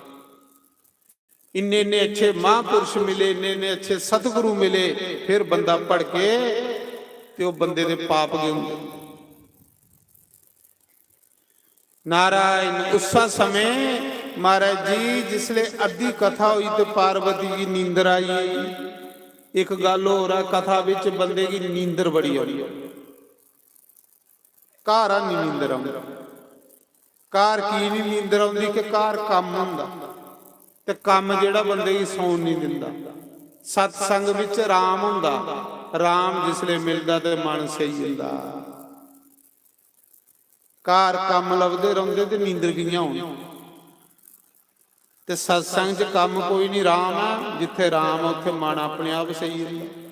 इन्ने इन्ने अच्छे महापुरुष मिले, इन्ने इन्ने अच्छे सतगुरु मिले, फिर बंदा भड़के ते ओह बंदे दे पाप गै होंदे। नारायण, उस्सा समें महाराज जी जिसले अद्धी कथा होई ते पार्वती गी नींदर आई। इक गल्ल होर ऐ, कथा बिच बंदे गी नींदर बड़ी औंदी। घर निं नींदर औंदी। घर की निं नींदर औंदी? कि घर कम्म होंदा, ते कम्म जेह्ड़ा बंदे गी सौन निं दिंदा। सत्संग बिच राम होंदा, राम जिसलै मिलदा ते मन सेई जंदा। घर कम्म लभदे रौंह्दे ते नींदर कि'यां होनी? ते सत्संग च कम्म कोई निं, राम ऐ। जित्थै राम ऐ, उत्थै मन अपने आप सेई जंदा।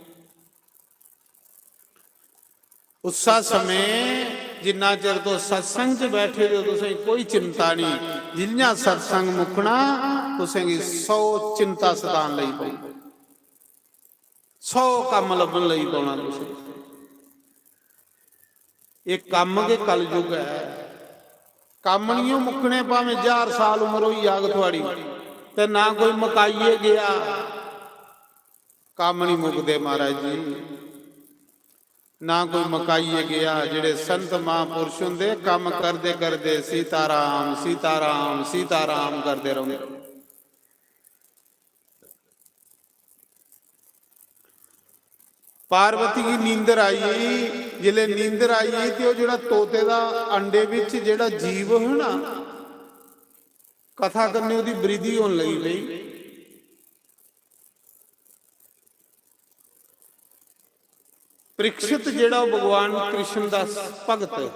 उस्सै समें जिन्ना चिर तुस सत्संग च बैठे दे ओ, तुसें कोई चिंता निं। जि'यां सत्संग मुक्कना, तुसें गी सौ चिंता सतान लगी पौनी, सौ कम्म लब्भन लगी पौना तुसें। एह् कम्म गै कलयुग ऐ। कम्म निं ओ मुक्कने, भामें ज्हार साल उम्र होई जाग थुआड़ी, ते ना कोई मकाइयै गेआ। कम्म निं मुकदे महाराज जी, ना कोई मकाइयै गेआ। जेह्ड़े संत महापुरुष होंदे, कम्म करदे करदे सीताराम, सीताराम, सीताराम करदे रौंह्दे। पार्वती गी नींदर आई। जिसलै नींदर आई ते ओह् जेह्ड़ा तोते दा अंडे बिच जेह्ड़ा जीव हा ना, कथा कन्नै ओह्दी वृद्धि होन लगी पेई। परीक्षित जेह्ड़ा ओह् भगवान कृष्ण दा भगत ऐ,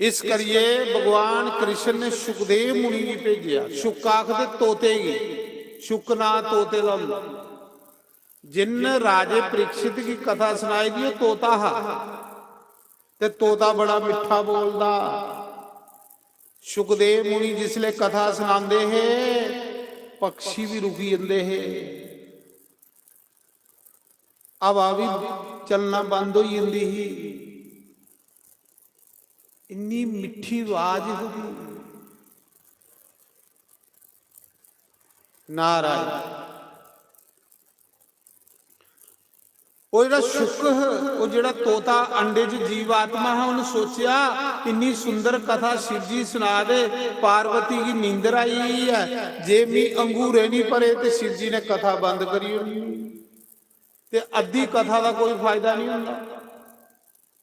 इस करियै भगवान कृष्ण ने शुकदेव मुनि गी भेजेआ। शुक आखदे तोते गी, शुक नांऽ तोते दा होंदा। जिन्न राजे परीक्षित गी कथा सनाई दी, ओह् तोता हा, ते तोता बड़ा मिट्ठा बोलदा। शुकदेव मुनि जिसलै कथा सनांदे हे, पक्षी बी रुकी जंदे हे, हवा बी चलना बंद होई जंदी ही। इन्नी मिट्ठी आवाज ही। नारायण। ओह् जेह्ड़ा शुक ह, ओह् जेह्ड़ा तोता अंडे च जीवात्मा हा, उन्नै सोचेआ, "इन्नी सुंदर कथा शिव जी सना दे, पार्वती गी नींदर आई गेई ऐ, जे मी अंगूरे निं भरे ते शिव जी ने कथा बंद करी ओड़नी।" ते अद्धी कथा दा कोई फायदा निं होंदा।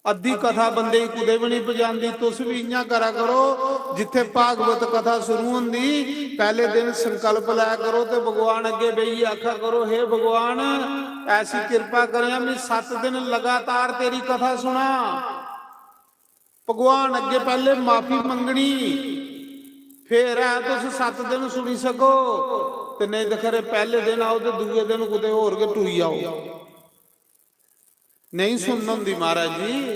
अद्धी कथा बंदे गी कुतै बी निं पजांदी। तुस बी इ'यां करा करो, जित्थै भागवत कथा शुरू होंदी, पैह्ले दिन संकल्प लै करो ते भगवान अग्गें बेहियै आखा करो, "हे भगवान, ऐसी किरपा करेआं, मैं सत्त दिन लगातार तेरी कथा सुना।" भगवान अग्गें पैह्ले माफी मंगनी, फिर ऐ तुस सत्त दिन सुनी सको, ते नेईं ते खरे पैह्ले दिन आओ ते दूए दिन कुतै होर गै टुरी जाओ। नेईं सुनन होंदी महाराज जी।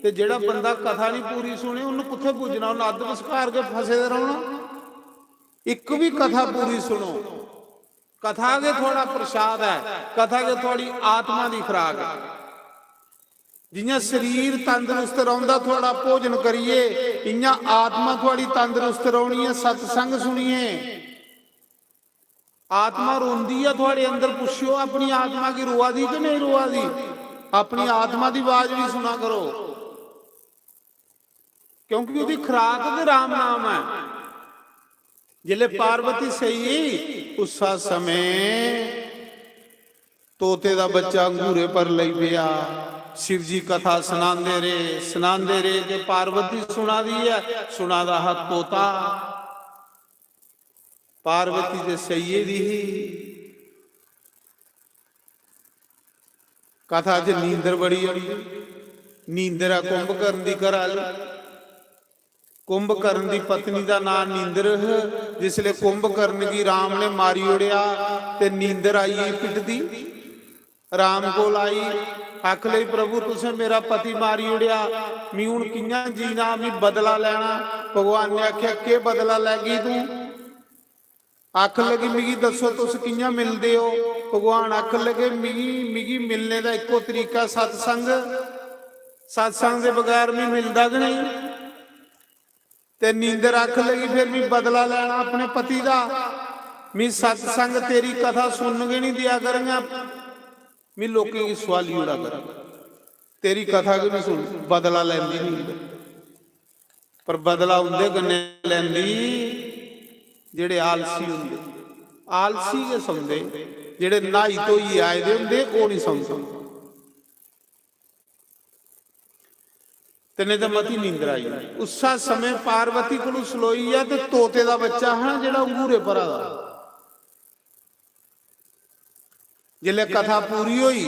ते जेह्ड़ा बंदा कथा निं पूरी सुने, उन्न कुत्थै पुज्जना? उन्न अद्ध बश्कार गै फसे दे रौह्ना। इक बी कथा पूरी सुनो। कथा गै थुआढ़ा प्रसाद ऐ, कथा गै थुआढ़ी आत्मा दी खुराक ऐ। जि'यां शरीर तंदरुस्त रौंह्दा थुआढ़ा भोजन करियै, इ'यां आत्मा थुआढ़ी तंदरुस्त रौह्नी ऐ सत्संग सुनियै। आत्मा रोंदी ऐ थुआढ़े अंदर, पुच्छेओ अपनी आत्मा गी, रोआ दी कि नेईं रोआ दी? अपनी आत्मा दी आवाज बी सुना करो, क्योंकि ओह्दी खुराक गै राम नाम ऐ। जिसलै पार्वती सेई, उस्सै समें तोते दा बच्चा अंगूरे पर लगी पेआ। शिव जी कथा सनांदे रेह्, सनांदे रेह् कि पार्वती सुना दी ऐ, सुना दा हा तोता। पार्वती ते सेइये दी ही। कथा च नींदर बड़ी औंदी। नींदर ऐ कुंभकर्ण दी घरा आह्ली। कुंभकर्ण दी पत्नी दा नांऽ नींदर ह। जिसलै कुंभकर्ण गी राम ने मारी ओड़ेआ ते नींदर आई गेई पिट्टदी। राम कोल आई, आख लगी, "प्रभु, तुसें मेरा पति मारी ओड़ेआ, मी हून कि'यां जीना, मी बदला लैना।" भगवान ने आखेआ, "केह् बदला लैगी तूं?" आख लगी, "मिगी दस्सो, तुस कि'यां मिलदे ओ?" भगवान आख लगे, "मिगी, मिगी मिलने दा इक्को तरीका सत्संग, सत्संग दे बगैर मी मिलदा गै नेईं।" ते नींदर आख लगी, "फिर मी बदला लैना अपने पति दा, मी सत्संग, तेरी कथा सुनन गै नहीं दिया करङन, मी लोकें गी सुआली ओड़ा करङन, तेरी कथा गै नहीं सुन।" बदला लैंदी नींदर, पर बदला उंदे कन्नै लैंदी जेह्ड़े आलसी होंदे। आलसी गै सौंदे, जेह्ड़े न्हाई धोइयै आए दे होंदे, ओह् निं सौंदे। ते नेईं ते मती नींदर आई जंदी। उस्सै समें पार्वती कोलू सलोई गेआ ते तोते दा बच्चा हा ना, जेह्ड़ा अंगूरे भरा दा। जिसलै कथा पूरी होई,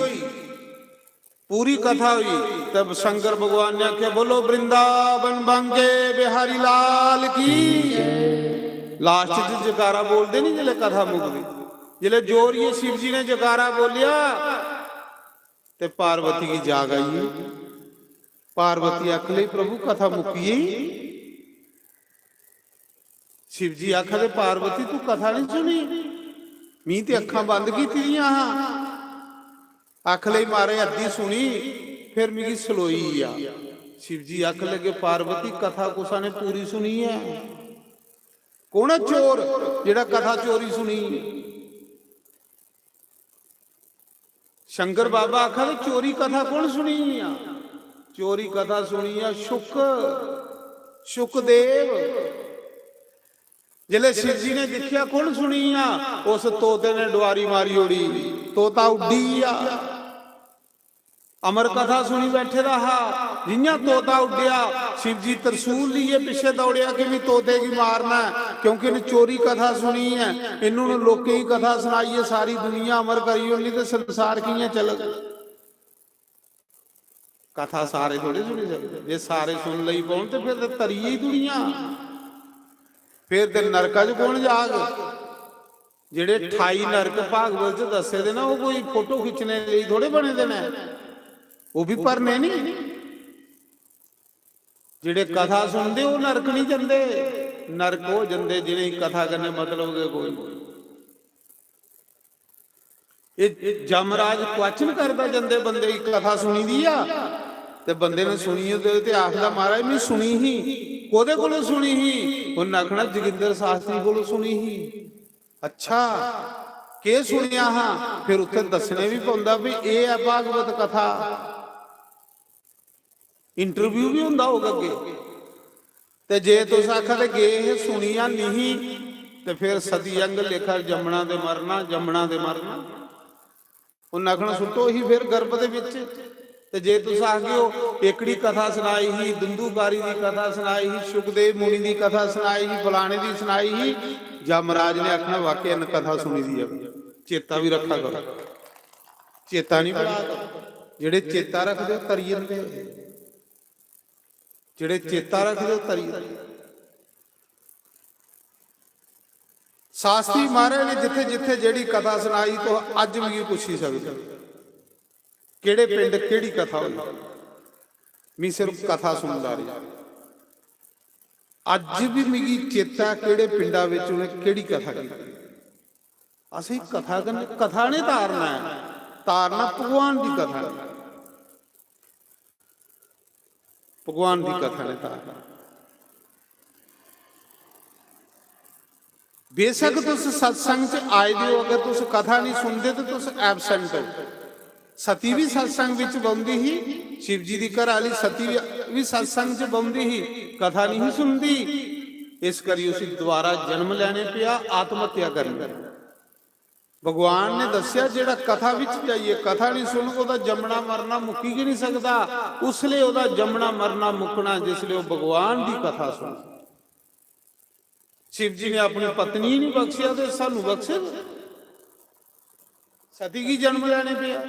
पूरी कथा होई, तब शंकर भगवान ने आखेआ, "बोलो वृंदावन बांके बिहारी लाल की।" लास्ट च जकारा बोलदे नहीं, जिसलै कथा मुकदी, जिसलै जोरियै शिव जी ने जकारा बोलिया, ते पार्वती गी जाग आई गेई। पार्वती आखन लगी, "प्रभु, कथा मुक्की गेई।" शिव जी आखा दे, "पार्वती, तू कथा नहीं सुनी? मी ते अक्खां बंद कीती दियां हां।" आखन लगी, "महाराज, अद्धी सुनी, फिर मिगी सलोई गेआ।" शिव जी आखन लगे, "पार्वती, कथा कुसा ने पूरी सुनी है? कौन है चोर जेड़ा कथा चोरी सुनी?" शंकर बाबा आखा दे, "चोरी कथा कौन सुनी आ? चोरी कथा सुनी आ शुक, शुकदेव।" जिसलै शिव जी ने दिक्खेआ, "कौन सुनी आ?" उस तोते ने डुआरी मारी ओड़ी, तोता उड्डी गेआ। अमर कथा सुनी बैठे दा हा, जियां तोता उड्डेआ, शिव जी तरसूल लेइयै पिच्छे दौड़ेआ कि "मैं तोते गी मारना ऐ, क्योंकि इन्नै चोरी कथा सुनी ऐ, इन्होंने लोकें गी कथा सनाई ऐ, सारी दुनिया अमर करी ओड़नी, ते संसार कियां चलग?" कथा सारे थोड़े सुनी सकदे। जे सारे सुन लई पौन ते फिर ते तरी गेई दुनिया। फिर ते नरका च कौन जाग? जेह्ड़े ठाई नरक भागवत च दस्से दे ना, ओह् कोई फोटो खिच्चने लेई थोड़े बने दे न, ओह् बी भरने नी। जेह्ड़े कथा सुनदे, ओह् नरक नी जंदे, नरक ओह् जंदे जि'नेंगी कथा कन्नै मतलब गै कोई। एह् जमराज क्वेश्चन करदा जंदे बंदे गी, कथा सुनी दी आ? ते बंदे ने सुनी होंदे ते आखदा, "महाराज, में सुनी ही।" "कोह्दे कोलों सुनी ही?" उन्नै आखना, "जोगिंदर शास्त्री कोलों सुनी ही।" "अच्छा, केह् सुनेआ हा?" फिर उत्थै दस्सने बी पौंदा भी एह् ऐ भागवत कथा। इंटरव्यू बी होंदा होग अग्गें। ते जे तुस आखा दे गे हे, सुनी जां निही, ते फिर सती अंग लेखा जम्मना ते मरना, जम्मना ते मरना। उन्नै आखना, "सुट्टो ही फिर गर्भ दे बिच।" ते जे तुस आखगे, "ओह् एकड़ी कथा सनाई ही, दुंदुकारी दी कथा सनाई ही, सुखदेव मुनि दी कथा सनाई ही, फलाने दी सनाई ही," यमराज ने आखना, "वाकई इन्न कथा सुनी दी ऐ।" चेता बी रक्खा करो, चेता नहीं भुला करो। जेह्ड़े चेता रखदे, ओह् तरी जंदे। जेह्ड़े चेता रखदे, ओह् तरी जंदे। शास्त्री महाराज ने जित्थे जित्थे जेह्ड़ी कथा सनाई, तुस अज्ज मिगी पुच्छी सकदे, केह्ड़े पिंड केह्ड़ी कथा होई? मी सिर्फ कथा सुनदा रेहा। अज्ज बी मिगी चेता ऐ, केह्ड़े पिंडा बिच उ'नें केह्ड़ी कथा कीती। असें कथा कन्नै, कथा ने तारना ऐ, तारना भगवान दी कथा ने। भगवान दी कथा ने तारना। बेशक तुस सत्संग च आए दे हो, अगर तुस कथा नहीं सुनदे तो तुस एब्सेंट हो। सती भी सत्संग विच बौंदी ही, शिव जी दी घर आह्ली सती भी सत्संग च बौंदी ही, कथा नहीं सुनदी। इस करी उसी दोबारा जन्म लैने पेआ, आत्महत्या करनी। भगवान ने दस्सेआ, जेह्ड़ा कथा विच जाइयै कथा नहीं सुनग, ओह्दा जम्मना मरना मुक्की गै नहीं सकदा। उसले ओह्दा जम्मना मरना मुक्कना, जिसले ओह् भगवान दी कथा सुन। शिव जी ने अपनी पत्नी नहीं बख्शेआ ते सानू बख्शे? सती गी जन्म लैने पेआ।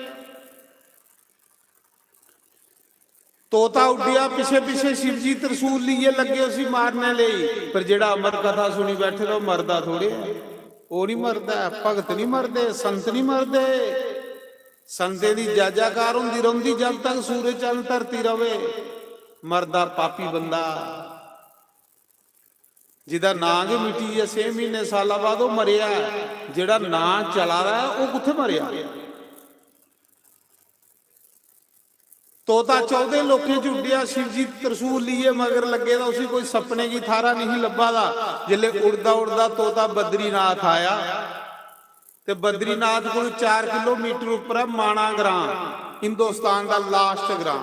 तोता उड्डेआ, पिच्छे पिच्छे शिव जी तरसूल लेइयै लग्गे उसी मारने लेई, पर जेह्ड़ा अमर कथा सुनी बैठे दा, ओह् मरदा थोड़े ऐ। ओह् नहीं मरदा ऐ, भगत नहीं मरदे, संत नहीं मरदे। संतें दी जय जयकार होंदी रौंह्दी जब तक सूरज चंद धरती रवे। मरदा पापी बंदा, जिदा नां गै मिटी गेआ, छे म्हीने साला बाद ओह् मरेआ ऐ। जेह्ड़ा नां चला दा ऐ, ओह् कुत्थै मरेआ? तोता चौदह लोकें च उड्डेआ, शिव जी तरसूल लेइयै मगर लग्गे दा, उसी कोई सपने गी थारा नहीं लब्भा दा। जिसले उड़दा उड़दा तोता बद्रीनाथ आया, ते बद्रीनाथ कोल चार किलोमीटर उप्पर ऐ माणा ग्रां, हिंदुस्तान दा लास्ट ग्रां,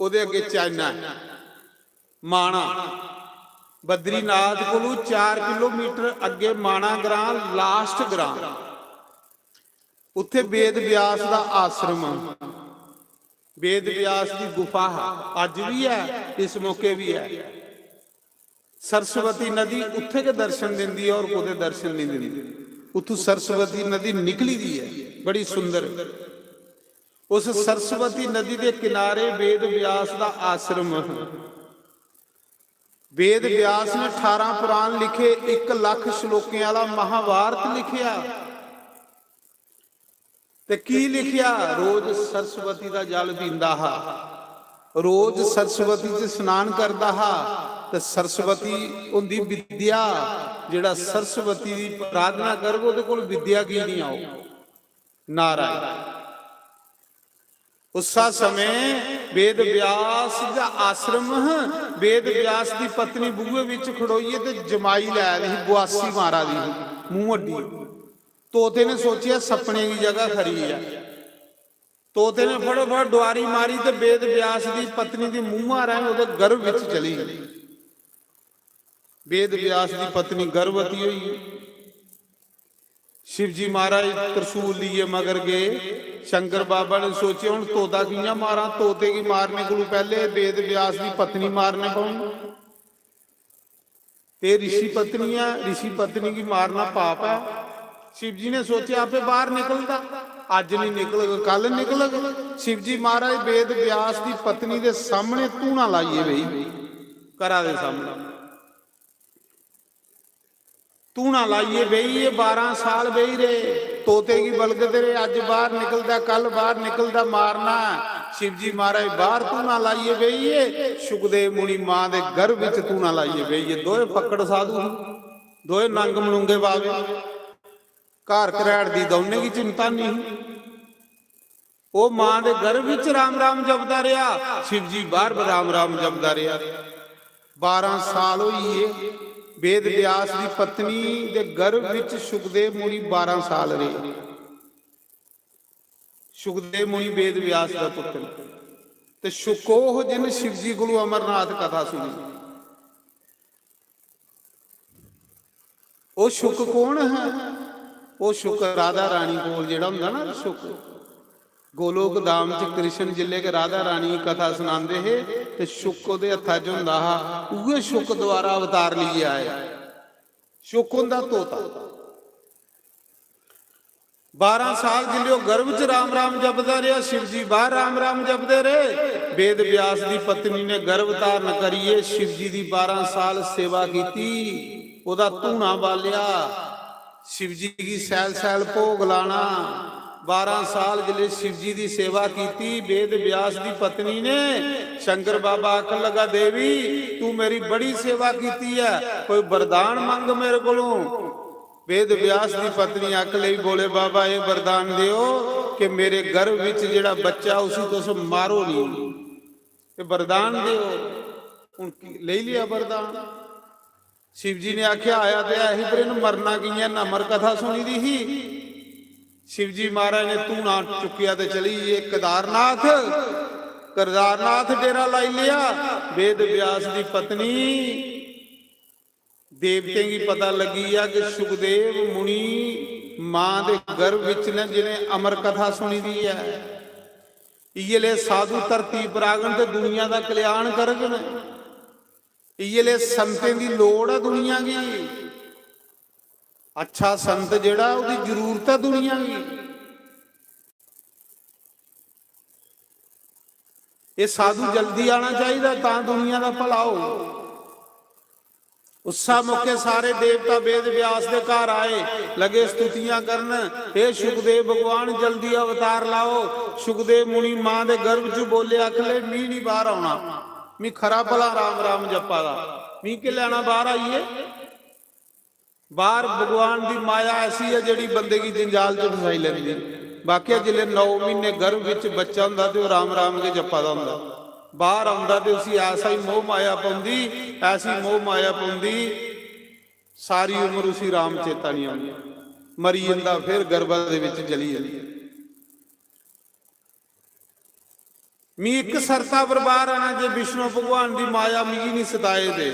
ओह्दे अग्गे चाइना ऐ। माणा, बद्रीनाथ कोलू चार किलोमीटर अग्गे माणा ग्रां, लास्ट ग्रां। उत्थे वेद व्यास दा आश्रम, वेद व्यास दी गुफा हा, अज्ज भी है, इस मौके भी है। सरस्वती नदी उत्थे गै दर्शन दिंदी है और कुतै दर्शन नहीं दिंदी। उत्थों सरस्वती नदी निकली दी है, बड़ी सुंदर। उस सरस्वती नदी के किनारे वेद व्यास का आश्रम है। वेद व्यास ने अठारह पुराण लिखे, एक लख श्लोकें वाला महाभारत लिखिया। ते की लिखिया? रोज सरस्वती का जल पींदा हा, रोज सरस्वती च स्नान करदा हा। ते सरस्वती होंदी विद्या, जेड़ा सरस्वती की आराधना करग, ओदे कोल विद्या की नहीं आओ? नारायण। उस समय वेद व्यास का आश्रम है। वेद व्यास की पत्नी बूहे विच खड़ोई है ते जमाई लै दी ही, बुआसी मारा दी ही, मूंह अड्डी। तोते ने सोचिया सपने की जगह खरी है। तोते ने फटोफट डुआरी मारी ते वेद व्यास की पत्नी की मूंह मारा है, ओदे गर्भ विच चली गई। वेद व्यास की पत्नी गर्भवती हुई। शिव जी महाराज त्रिशूल लिए मगर गए। शंकर बाबा ने सोचे, "हुण तोता कि'यां मारां? तोते गी मारने कोलू पैह्ले वेद व्यास दी पत्नी मारने पौनी। ते ऋषि पत्नी ऐ, ऋषि पत्नी गी मारना पाप ऐ।" शिव जी ने सोचेआ, "आपे बाहर निकलदा, अज्ज नहीं निकलग, कल निकलग।" शिव जी महाराज वेद व्यास दी पत्नी दे सामने धूना लाइयै बेही, घरा दे सामने। धूना लाइयै बेही, एह् बारां साल बेही रेह्, तोते गी बलगदे रेह्, अज्ज बाहर निकलदा, कल बाहर निकलदा, मारना। शिव जी महाराज बाहर धूना लाइयै बेहियै, सुखदेव मुनि मां दे गर्भ विच धूना लाइयै बेहियै। दोए फक्कड़ साधु हे, दोए नंग मनुंगे बाबे, घर घरैड़ दी दौनें गी चिंता नहीं। ओह् मां दे गर्भ विच राम राम जपदा रेहा, शिव जी बाहर राम राम जपदा रेहा। बारां साल होई गे। वेद व्यास दी पत्नी दे गर्भ विच सुखदेव मुनि बारां साल रेह्। सुखदेव मुनि वेद व्यास दा पुत्र। ते शुक ओह जिन शिव जी कोलू अमरनाथ कथा सुनी। ओह शुक कौन है? ओह शुक राधा रानी कोल जेड़ा होंदा ना शुक, गोलोक धाम च कृष्ण जिल्ले के राधा रानी गी कथा सुनांदे हे ते शुक ओहदे हत्था च होंदा हा, उ'ऐ शुक द्वारा अवतार लेइयै आए। शुक होंदा तोता। बारां साल जिल्ले ओह गर्भ च राम राम जपदा रेहा, शिव जी बाहर राम राम जपदे रेह। वेद व्यास दी पत्नी ने गर्भ धारण करियै शिव जी दी बारां साल सेवा कीती, ओहदा धूना बालेआ, शिव जी गी सैल सैल भोग लाना। बारां साल जिल्ले शिव जी दी सेवा कीती वेद व्यास दी पत्नी ने, शंकर बाबा आखन लगा, "देवी, तू मेरी बड़ी सेवा कीती है, कोई वरदान मंग मेरे कोलों।" वेद व्यास दी पत्नी आख लई, "बोले बाबा, ये वरदान दियो कि मेरे गर्भ विच जेड़ा बच्चा, उसी तुस मारो नहीं।" ये वरदान दियो। हुन की-, लेई लिया वरदान। शिव जी ने आख्या, "आया ते ऐ ही, पर इन्न मरना कि'यां? इन्न अमर कथा सुनी दी ही।" शिव जी महाराज ने धूना चुक्केआ ते चली गे केदारनाथ। केदारनाथ डेरा लाई लिया। वेद व्यास दी पत्नी देवतें गी पता लग्गी गेआ कि सुखदेव मुनि मां दे गर्भ विच न, जिनें अमर कथा सुनी दी ऐ। इयै ले साधु धरती पर आगन ते दुनिया दा कल्याण करगन। इयै ले संतें दी लोड़ ऐ दुनिया गी। अच्छा संत जेड़ा, ओहदी जरूरत ऐ दुनिया गी। एह साधु जल्दी आना चाहिदा, तां दुनिया दा भला होग। उस्सा मौके सारे देवता वेद व्यास दे घर आए, लगे स्तुतियां करन, "हे सुखदेव भगवान, जल्दी अवतार लाओ।" सुखदेव मुनि मां दे गर्भ च बोले, आखले, "मी नहीं बाहर आना, मी खरा भला राम राम जप्पा दा, मी के लैना बाहर आइए?" बाहर भगवान दी माया ऐसी ऐ जेड़ी बंदे गी जंजाल च फसाई लैंदी। वाकई जिसलै नौ महीने गर्भ विच बच्चा हुंदा ते ओह राम राम गै जप्पा दा हुंदा। बाहर औंदा ते उसी ऐसा ही मोह माया पौंदी, ऐसी मोह माया पौंदी, सारी उम्र उसी राम चेता नहीं औंदा। मरी जंदा, फिर गर्भा दे विच चली जंदी। "मी इक शर्ता पर बाहर आना, जे विष्णु भगवान दी माया मिगी नहीं सताए दे।"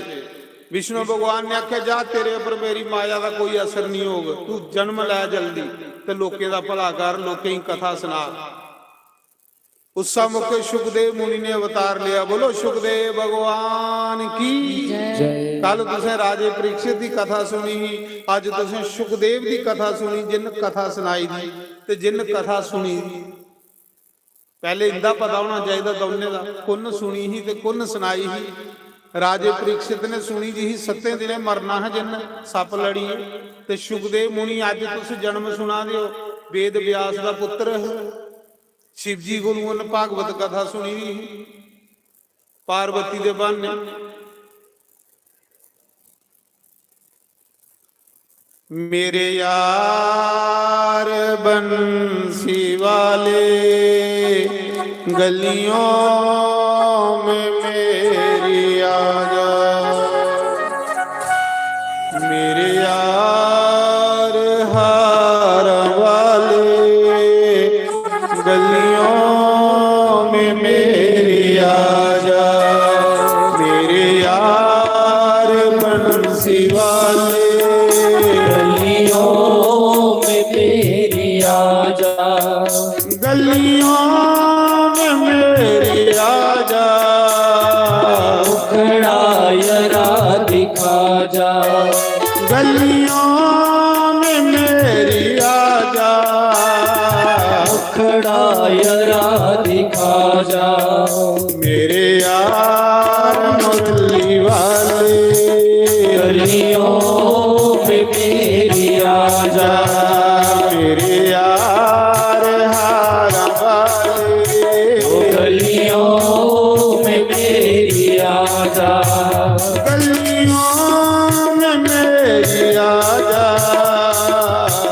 विष्णु भगवान ने आखेआ, "जा, तेरे उप्पर मेरी माया दा कोई असर नहीं होग, तू जन्म लै जल्दी ते लोकें दा भला कर, लोकें गी कथा सना।" उस्सै मौके सुखदेव मुनि ने अवतार लिया। बोलो सुखदेव भगवान की। जय। कल तुसें राजे परीक्षित दी कथा सुनी ही, अज्ज तुसें सुखदेव दी कथा सुनी, जिन कथा सनाई दी ते जिन कथा सुनी दी। पैह्ले इंदा पता होना चाहिदा दौनें दा, कुन्न सुनी ही ते कुन्न सनाई ही। राजे परीक्षित ने सुनी दी ही, सत्तें दिनें मरना हा जिन्न सप्प लड़ियै। ते सुखदेव मुनि, अज्ज तुस जन्म सुना दे ओ, वेद व्यास दा पुत्र हा। शिवजी कोलू उन्न भागवत कथा सुनी दी ही पार्वती दे ब्हाने। मेरे यार बंसी वाले, गलियों में मेरी आ जा। मेरे यार हार वाले, गलियों में मेरी आ जा। मेरे यार बंसी वाले, गलियों में मेरी आ जा। गलियों में मेरी आ जा। मुखड़ा यरा दिखा जा। गलियों में मेरी आ जा। मुखड़ा यरा दिखा जा। मेरे यार मुरली वाले, गलियों में मेरी आ जा। मेरे यार हार वाले, ओ गलियों में मेरी आ जा। गलियों में मेरी आ जा।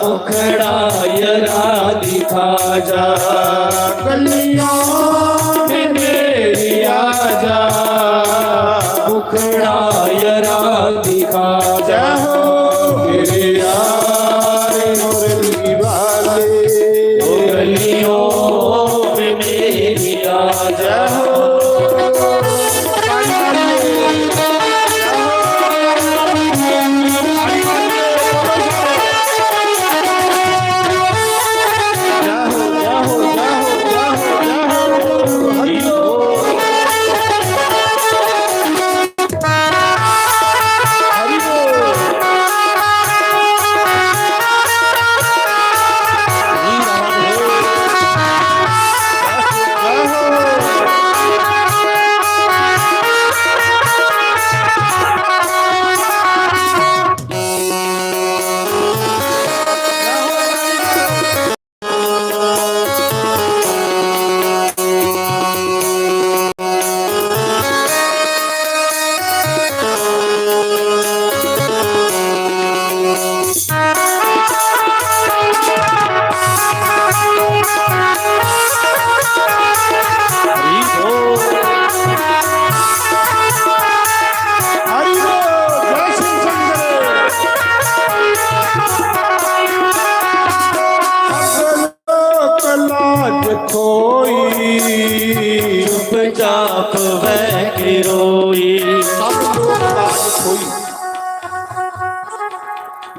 मुखड़ा यरा दिखा जा। गलियों में मेरी आ जा। मुखड़ा यरा दिखा जा। जय हो मेरे यार मुरली वाले। ओ गलियों में मेरी आ जा। जय हो। लोक लाज खोई, चुपचाप बह के रोई। सब लोक लाज खोई।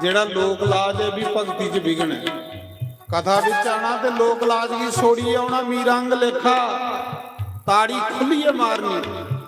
जेड़ा लोक लाज है भी भक्ति च विघ्न है। कथा विच आना ते लोक लाज गी छोड़ियै औना, मीरा आंग लेखा ताड़ी खुल्लियै मारनी।